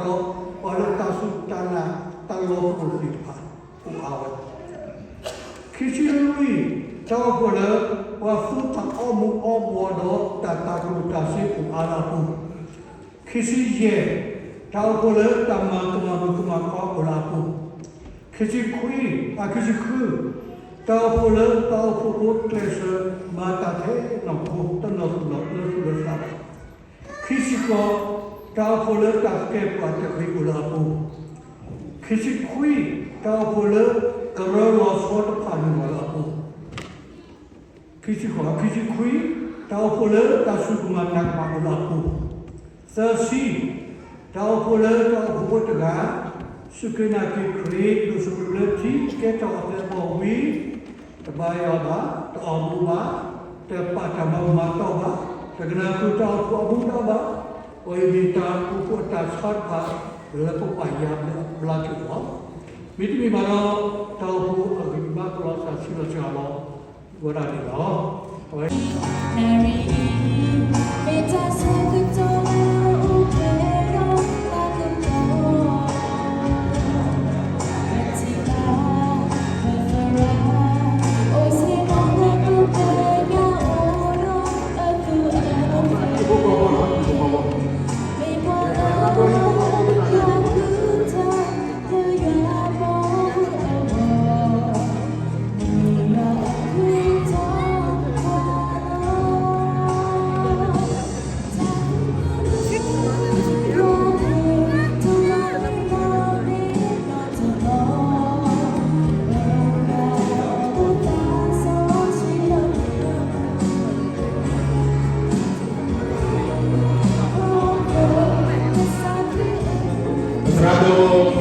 ပှၤလၢတၢ်စူၢ်တၢ်နာ်တၢ်လီၤပလိာ်သ့ၣ်တဖၣ်အိၣ်အါဝဲ. ခံဆံလွံၢ်, တၢ်အိၣ်ဖှိၣ်လၢ ပှၤသူတၢ်အီမူၤအီဘှီးဒီးတၢ်တၤကျိၣ်တၤစ့အိၣ်အါလၢအပူၤ. ခံဆံယဲၢ်, တၢ်အိၣ်ဖှိၣ်လၢတၢ်မၤကမၣ်မုၣ်ကမၣ်ခွါအိၣ်လၢအပူၤ. ခံဆံခွံ, အ ခံဆံဃု, တၢ်အိၣ်ဖှိၣ်လၢတၢ်အိၣ်ဖှိၣ်ဖိကျဲးစၢးမၤတၢ်ထဲနီၢ်ခိ တနီၤသူၣ်လီၤလၢသူၣ်လၢသးဘၣ်. ခံဆံဃိး, တၢ်အိၣ်ဖှိၣ်လၢတၢ်ကဲပှၤတဂ့ၤအိၣ်လၢအပူၤ. ခံဆံခွံ, တၢ်အိၣ်ဖှိၣ်လၢကရၢလီၤဆီတဖၣ်န့ၣ်အိၣ်လၢအပူၤ. ခံဆံဃိး, ခံဆံခွံ, တၢ်အိၣ်ဖှိၣ်လၢတၢ်စူၢ်ကမၣ်နာ်ကမၣ်အိၣ်လၢအပူၤ. သၢဆံ, တၢ်အိၣ်ဖှိၣ်လၢတၢ်အိၣ်ဖှိၣ်ဖိတဂၤ စူၢ်က့ၤနာ်က့ၤခရံာ် ဒိၣ်စိဒိၣ်ကတၢၢ်လၢထံ ကဲထီၣ်အသးဘီဝံၤ တဘါယွၤဘၣ်, တအီၣ်မူဘၣ်, တပာ်တၢ်မၤမၤတီၢ်ဘၣ်, တကနၣ်ဃုာ်တၢ်အိၣ်ဖှိၣ်အမူဒါဘၣ်, အဝဲအံၤမ့ၢ်တၢ်အိၣ်ဖှိၣ်အတၢ်ဆါတဖၣ် လၢပပာ်ယၤဘျါက့ၤအီၤလီၤ. မ့တမ့ၢ်ဘၣ်ဒီး တၢ်အိၣ်ဖှိၣ်အဂံၢ်ဘါကလီၤစၢ်ဆံးလီၤစှၤလီၤ ဝဲဒၣ်န့ၣ်လီၤ. အဝဲ သရၣ်ဒိၣ်အဖိမါဝံသးစူၤ ကဟဲထီၣ်လၢသရၣ်ကပၤလီၤ. သရၣ်ဒိၣ်န့ၣ် မ့ၢ်တၢ်ဟ့ၣ်မ့ၢ်ဝံၤ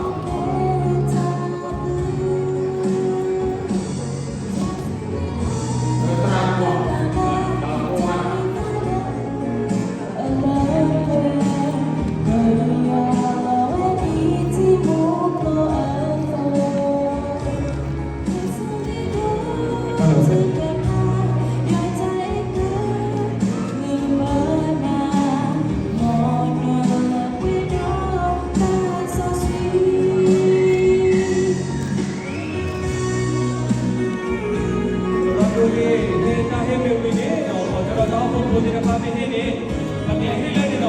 န့ၣ်ဒီး ပှၤကညီတၢ်အိၣ်ဖှိၣ်ဖိသ့ၣ်တဖၣ်မ့ၢ်ဟ့ၣ်န့ၣ် ပကဟ့ၣ်လၢန့ၣ်ဒီး ပကလဲၤလၢတၢ်ဒၣ်ဝဲန့ၣ် ဟဲဟ့ၣ်ဝံၤဒီး ဟဲက့ၤကဒါက့ၤ ဟဲက့ၤကဒါက့ၤလၢတၢ်ကတၢၢ်န့ၣ်ဒီး သရၣ်ဒိၣ်မ့ၢ်ဟ့ၣ်မ့ၢ်ဝံၤန့ၣ် ဝံသးစူၤပတၢ်အိၣ်ဖှိၣ်ဖိ ပှၤလၢအဲၣ်ဒိးဟ့ၣ်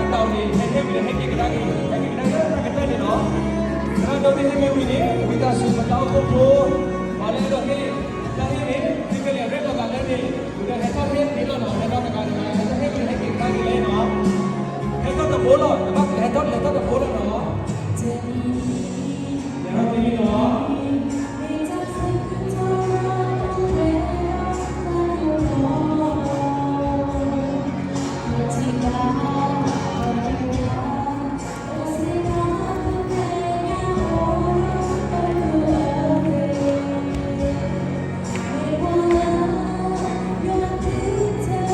တၢ်ဟ့ၣ်န့ၣ် သုကလဲၤရဲၣ်လီၤသးလၢန့ၣ် ဝံၤဒီးဟဲထီၣ်ဟ့ၣ်က့ၤလီၤနီၤ ဟဲထီၣ်တဂၤတဂၤ ဟဲထီၣ်ဟ့ၣ်ဝံၤဒီးဟဲက့ၤကဒါက့ၤလၢနီၤ ဟဲထီၣ်တဘိလီၤ နဘၣ်ဟဲထီၣ်လဲၤထီၣ်တဘိလီၤနီၤ လဲၤထီၣ်တဘိလီၤ သရၣ်ဒိၣ်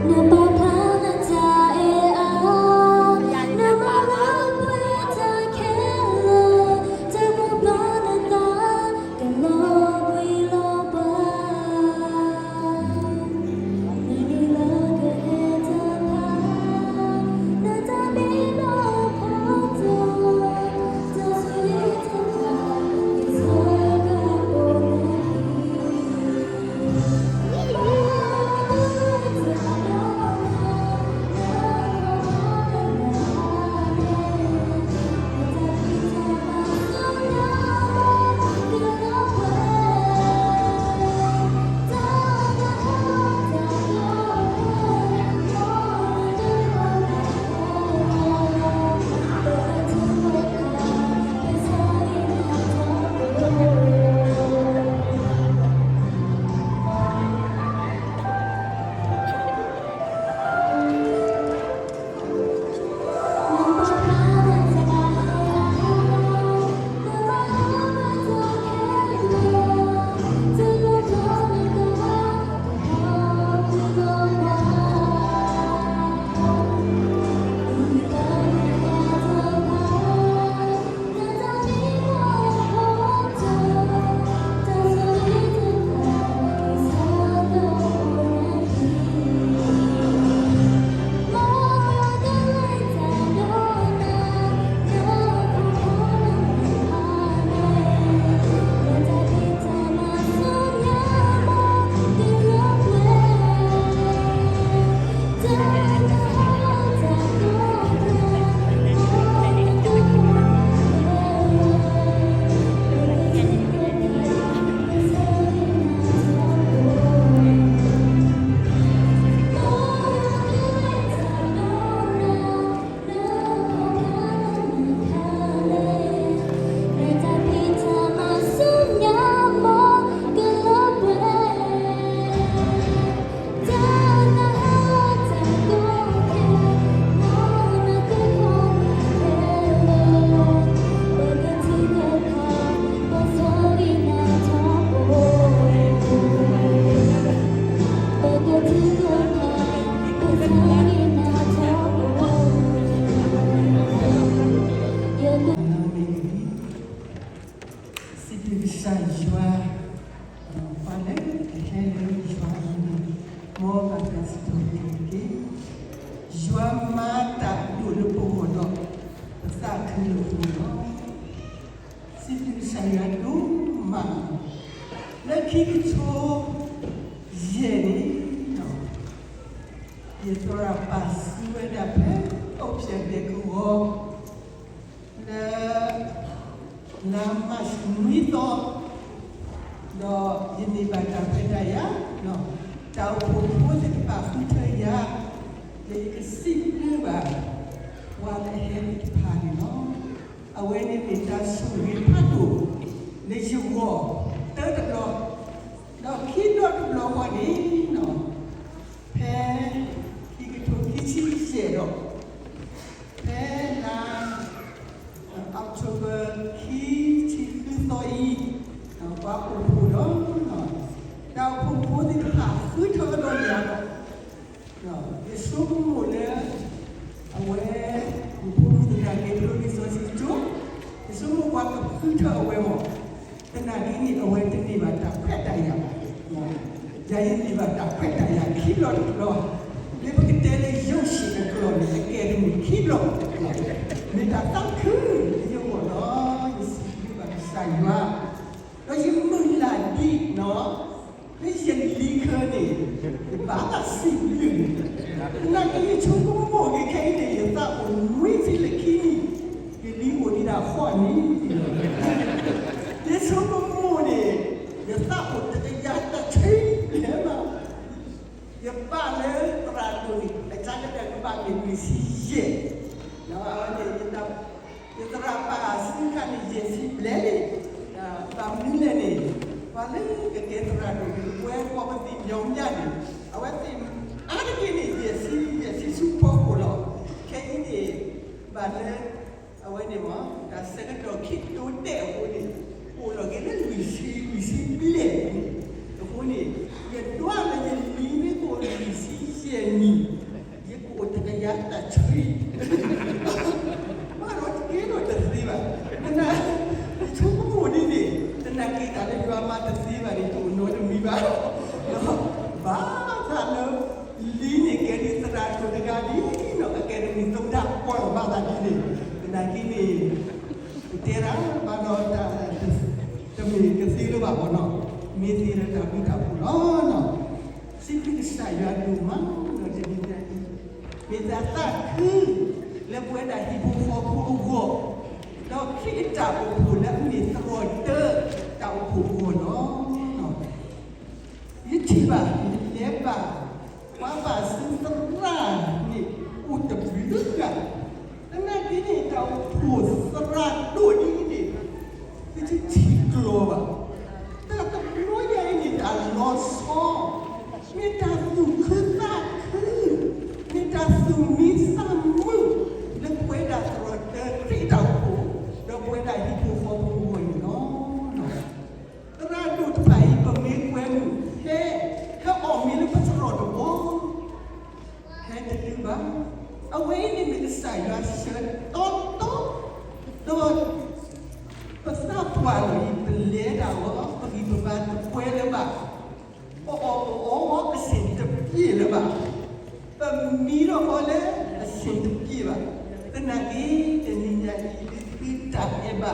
နပာ်ဖျါနတၢ်အဲၣ်အါ, နမၤလၢပှဲၤတၢ်ခဲလၢာ်, တၢ်ပာ်ဖျါနသး ကလီၤဘှံးလီၤဘှါ, နနုာ်လၢကဟဲတဖၣ်, နတၢ်မ့ၢ်ဘၣ်ဖီတၢၣ်, တၢ်ဆိၣ်ဂ့ၤတဖၣ် ကဆၢကတီၢ်နဟံၣ် စံးဘျုးကစၢ်ယွၤ, ပှၤလၢအဟဲလၢယွၤအအိၣ်န့ၣ်, မ်ဘၣ်တၢ်စံးထီၣ်ပတြၢၤတက့ၢ်. ယွၤမၤတၢ်ဒိၣ်လၢပဂီၢ်ဒီး ပသးခုလၢအပူၤန့ၣ်လီၤ. စံးဘျုးကစၢ်ယွၤဒိၣ်မး, လၢခံကထိယဲၢ်န့ၣ်, ယသရၣ်ပာ်စုဝဲဒၣ်ဖဲ အီၣ်ဖျဲၣ်ဒဲကဝီၤ လၢ လါမၢ်ၡးနွံသီ, ဒီးယန့ၢ်ဘၣ်တၢ်ခွဲးတၢ်ယာ်, တၢ်အိၣ်ဖှိၣ်ဖိသ့ၣ်တဖၣ်ဃုထၢယၤ, ဒီးယကစံးဘျုးဘၣ် ပှၤလၢအဟဲသ့ၣ်တဖၣ်န့ၣ်လီၤ. အဝဲန့ၣ်မ့ၢ်တၢ်ဆိၣ်ဂ့ၤဖးဒိၣ် လၢယဂီၢ်တၢတဘျီ, ဒီးခံဘျီတဘျီဃီန့ၣ် ဖဲ ခံကထိခံဆံယဲၢ်ဒီး ဖဲလါ October ခံဆံဃုသီအံၤ, ပှၤအိၣ်ဖှိၣ်ဒီး တၢ်အိၣ်ဖှိၣ်ဖိသ့ၣ်တဖၣ်ဃုထၢဒီးယၤဒီး ယဆိကမိၣ်လၢ အဝဲ ယဖိမုၣ်သရၣ်ကဲဖျိလံာ်စီဆှံကၠိ, ယဆိကမိၣ်ပှၤကဃုထၢအဝဲမး, သနာ်က့န့ၣ် အဝဲတန့ၢ်ဘၣ်တၢ်ခွဲးတၢ်ယာ်ဘၣ်. ယၤယန့ၢ်ဘၣ်တၢ်ခွဲးတၢ်ယာ်ခံဘျီတဘျီ, မ့ၢ်ပကတဲလၢယိၤၡ့အကျိာ်န့ၣ် အကဲတမ့ၢ်ခံဘျီ, မ့ၢ်တၢ်သးခုလၢယဂီၢ်လီၤ. ယစံးဘျုးဘၣ်ကစၢ်ယွၤ, ဒီးယမုၢ်လၢ်ဒ်နီၤ လၢယလံၤခၢန့ၣ် ယဘၣ်သးစံးဘျုး, သနာ်က့ယဆိကမိၣ်က့ၤခဲအံၤန့ၣ် ယသးအိၣ်နွံဆံလၢခံနံၣ်, ယလံၤအိၣ်ဒံးဒၣ်ဃိးနံၣ်, ယဆိကမိၣ်န့ၣ် ယသးအိၣ်တကယၤတဆံလံမး, ယဘၣ်လၢသရၣ်ဒိၣ်န့ၣ် အကါကတၢၢ်ကဘၣ်မ့ၢ်နွံဆံယဲၢ်, အဝဲန့ၣ် ယသရၣ်ပာ်စုခါန့ၣ် ယဲၢ်ဆံဘျဲၣ်န့ၣ်, ဘၣ်မနုၤလဲၣ်န့ၣ် ပှၤလၢကကဲသရၣ်ဒိၣ်န့ၣ် ပဝဲပှၤပသ့ၣ်ညါညါန့ၣ် အဝဲသ့ၣ်အါတက့ၢ်န့ၣ် ယဲၢ်ဆံ ယဲၢ်ဆံဆူဖီခိၣ်လီၤ. ခဲအံၤန့ၣ် ဘၣ်လၢ အဝဲန့ၣ်မ့ၢ် တၢ်ဆၢကတီၢ်ခံတိၤဒဲးအဃိန့ၣ် အိၣ်လီၤက့ၤလၢလွံၢ်ဆံ လွံၢ်ဆံဘျဲၣ်န့ၣ်, အဃိန့ၣ် ယဒွးလၢယလံၤမ့ၢ်အိၣ်လွံၢ်ဆံယဲၢ် ယမံၤ, ယကအိၣ်တကယၤတၢ်ဆှံ, ဘၣ်ဒီးတကဲထီၣ်တသ့ဘၣ်. သနာ်က့ ယဆိကမိၣ်ဒ်န့ၣ်, သနာ်က့တၢ်လၢယွၤမၤတသ့ဘၣ်န့ၣ် တအိၣ်နီတမံၤဘၣ်. ဘၣ်ဆၣ်လၢ လံာ်န့ၣ်ကဲဒ်သရၣ်ဒိၣ်တဂၤဒ်နီၢ် အကယ်ဒမိၣ်သုးတၢ်ပှၢ်လီၤဘၣ်သးဒ်န့ၣ်, သနာ်က့န့ၣ် ပတဲတၢ်ဘၣ်ဒီးတၢ် တမ့ၢ်ကသ့လၢၤဘၣ်ဘၣ်နီၢ်, မ့ၢ်သ့လၢတၢ်ဘျုးတၢ်ဖှိၣ်လီၤ. စံးဘျုးကစၢ်ယွၤဒိၣ်မးလီၤ. တနံၤညါအံၤ မ့ၢ်တၢ်သးခု လၢပဝဲဒၣ်ဟံၣ်ဖိဃီဖိအဂီၢ်, ဒီးခရံာ်အတၢ်အိၣ်ဖှိၣ်လၢအမ့ၢ်သရိာ်တၢ်အိၣ်ဖှိၣ်အဂီၢ်လီၤ. ယထံၣ်ဘၣ် ယလဲၤဘၣ် ပှၤဘၣ်စံးသရၣ်န့ၣ် အိၣ်တဘျုးဂၤ, သနာ်က့န့ၣ် တၢ်အိၣ်ဖှိၣ်သရၣ်ဒိၣ်ဒ်အံၤန့ၣ် ပတထံၣ်ကျီၤဘၣ်. တၢ်တဘျီညါအံၤန့ၣ် တၢ်လီၤဆီ မ့ၢ်တၢ်သူၣ်ခုသးခု, မ့ၢ်တၢ်သူၣ်မံသးမုာ် လၢပဝဲဒၣ်သရိာ်တၢ်ခရံာ်အတၢ်အိၣ်ဖှိၣ်, ဒီးပဝဲဒၣ်ဟံၣ်ဖိဃီဖိအဂီၢ်န့ၣ်လီၤ. သရၣ်ဒိၣ်တဖၣ်အံၤ ပမ့ၢ်ကွဲမုာ် ဟဲ ဟဲအီၣ်မ့ၤလၢပသရိာ်တဘီ ဟဲတတုၤဘၣ်. အဝဲအံၤန့ၣ်မ့ၢ်ကစၢ်ယွၤဆှၢတီတီ ဒီး ပသးပှၢ်လီၤအံၤ ပလဲၤဒၣ်အီၤ ပဂံၢ်ပဘါတပှဲၤလၢၤဘၣ်. ပအီၣ်ပအီအီၤအဆင်တပြေလၢၤဘၣ်. ပမံဒီးအီၤလၢအဆင်တပြေဘၣ်. သနာ်က့ တနံၤညါအံၤ ဒ်သုတၢ်အဲၣ်ဘၣ် ပ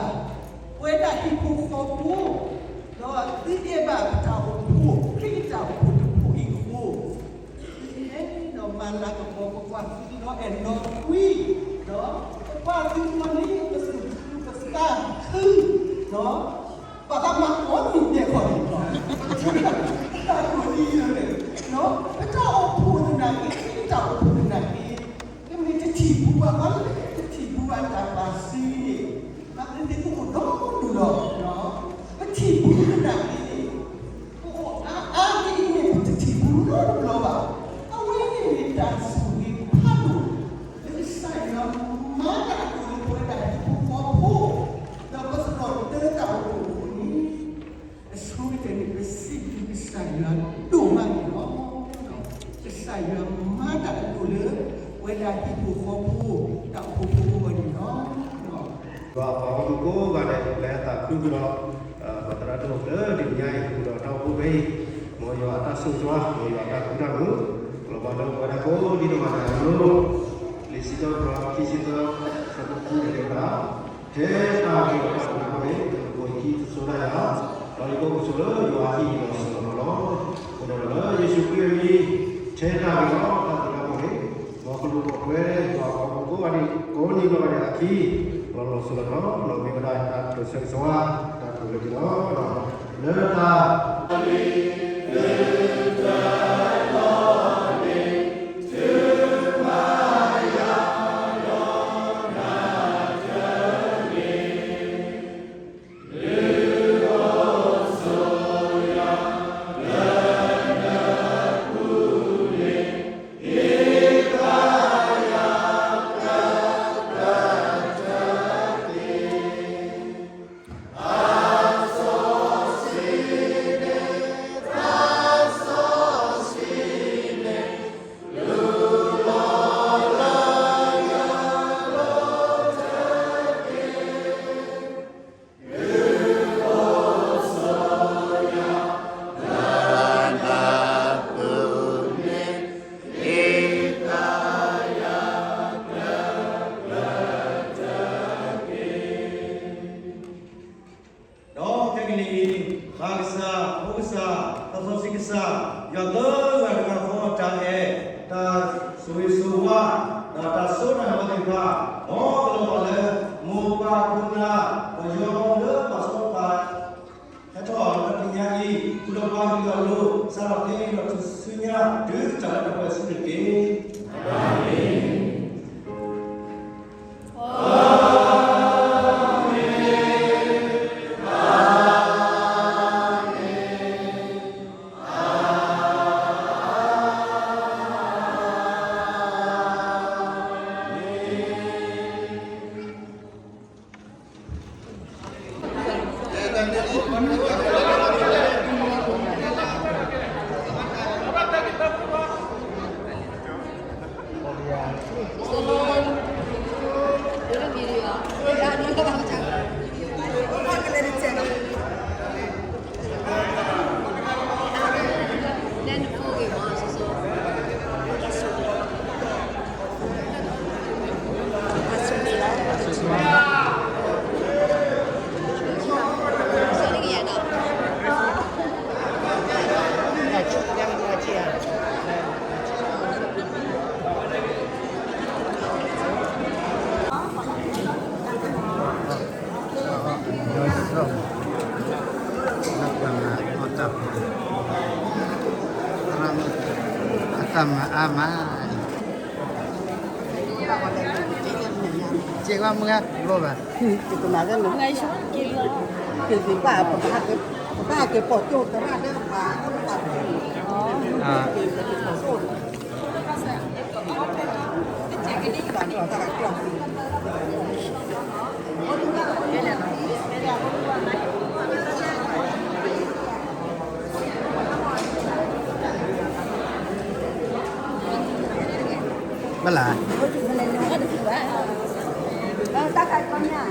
ဝဲဒၣ်ဟံၣ်ဖိဃီဖိ ဒီးသုအဲၣ်ဘၣ်ပတၢ်အိၣ်ဖှိၣ် ခရံာ်အတၢ်အိၣ်ဖှိၣ်တဖှိၣ်အံၤအဃိ သုဟဲဒီးမၤလၤကပီၤ ပကွၢ်သုဒီးအဲၣ်လီၤကွံ, ဒီးပကွၢ်သုဒီးန့ၣ် ပသူၣ်ခုပသးခု, ဒီး ပသးမၤအီၤန့ၣ်ဒဲးခီန့ၣ်လီၤ. တၢ်အိၣ်ဖှိၣ်န့ၣ် ပတၢ်အိၣ်ဖှိၣ်သနာ်က့ တၢ်အိၣ်ဖှိၣ်သနာ်က့ ကမ့ၢ်တထံၣ်ဘူးဘၣ် ပှၤလၢတထံၣ်ဘူးဘၣ်တၢ်ပာ်စုန့ၣ် အဝဲသ့ၣ်ကအိၣ်ဒီဒူၣ်လီၤ. ပထံၣ်ဘူးသနာ်က့န့ၣ် ပအိၣ်အါအါဒ်အံၤန့ၣ် ပတထံၣ်ဘူးနီတဘျီဘၣ်. အဝဲန့ၣ်မ့ၢ်တၢ်ဆိၣ်ဂ့ၤဖးဒိၣ် လၢကစၢ်ယွၤမၤတၢ်အဒိၣ်လၢပဝဲဒၣ်ဟံၣ်ဖိဃီဖိ ဒီးပသရိာ်တၢ်အိၣ်ဖှိၣ်အဃိန့ၣ် အဆိကတၢၢ်န့ၣ် ပစံးဘျုးကစၢ်ယွၤဒိၣ်မးန့ၣ်လီၤ. ကစၢ်ယွၤမၤတၢ်အဒိၣ်လၢ ပဝဲဒၣ်ဟံၣ်ဖိဃီဖိ တၢ်အိၣ်ဖှိၣ်ဖိအဂီၢ်န့ၣ်လီၤ. ပှၤဟီၣ်ခိၣ်ဖိကိးဂၤဒဲး ပျဲသးခုကဒီး ပသရၣ်ဒိၣ်လၢတနံၤညါအံၤ ဃုာ်ဒီးတၢ်အိၣ်ဖှိၣ်ဖဲအံၤ မ်ယွၤအတၢ်ဆိၣ်ဂ့ၤဆိၣ်ဝါ မ်ယွၤအတၢ်ဃူတၢ်ဖိး လီၤဘၣ်လၢပဝဲဒၣ်ကိးဒံနီၢ်ဂၤဒဲးအလိၤ လံာ်စံးထီၣ်ပတြၢၤ ခံဆံသၢ ဆၢဖိဃုန့ၣ်တဲဝဲဒၣ် ထဲတၢ်ဂ့ၤဒီးတၢ်သနာ်က့န့ၣ် တလိၣ်ဘၣ်ခံတစိၤဒၣ်ယၤ, ဒီးယကအိၣ်ကဆိးလၢယွၤအဟံၣ်လီၤစိၤလီၤထီလီၤ. အဃိဒီးလၢယ့ၣ်ၡူးခရံာ်အမံၤ ထဲတၢ်ဂ့ၤဒီးတၢ်သနာ်က့န့ၣ် မ်ကလူၤပိာ်ထွဲယွၤအဘီအမုၢ်ကိးဂၤဒဲး ကိးဒံနီၢ်ဂၤဒဲးအခံ လီၤလီၤစိၤလီၤထီလီၤ မ့ၢ်ဝဲဒၣ်တၢ်တိာ်ဆၢကစီၣ်ဝါ တၢ်တိာ်လၢက့ၤလီၤ လၢတၢ်ဒီးခဲကနံၣ်အံၤ ဃၣ်ကစၢ်, ဖိကစၢ်, သးစီဆှံကစၢ်, ယွၤသၢဂၤတဂၤဃီအတၢ်အဲၣ်, တၢ်ဆိၣ်ဂ့ၤဆိၣ်ဝါ, ဒီးတၢ်စိတၢ်ကမီၤသ့ၣ်တဖၣ်, မ်ကလီၤဘၣ်လၢ မိၢ်ပၢ်ခိၣ်နၢ်, ဒီးယွၤလၢပှၤစီပှၤ ဟဲထီၣ်လၢတနံၤညါအံၤ ဃုာ်ဒီးပှၤကလုာ်အလိၤ စးထီၣ်ဖဲအံၤဒီးတုၤဆူညါ တုၤတၢ်လၢတၢ်ပှဲၤဆူန့ၣ်တက့ၢ်. အၤမ့ၣ်. အတၢ်မၤအါမး, စ့ၢ်ကီးမုၢ်ဂၤလိၣ်ဘၣ်, ကမၤလၢန, ကဘၣ်က့ၤပိာ်ကၠိသရၣ်လၢပှၤ, ဘၣ်လၢ်, တၢ်ခါကီညါ,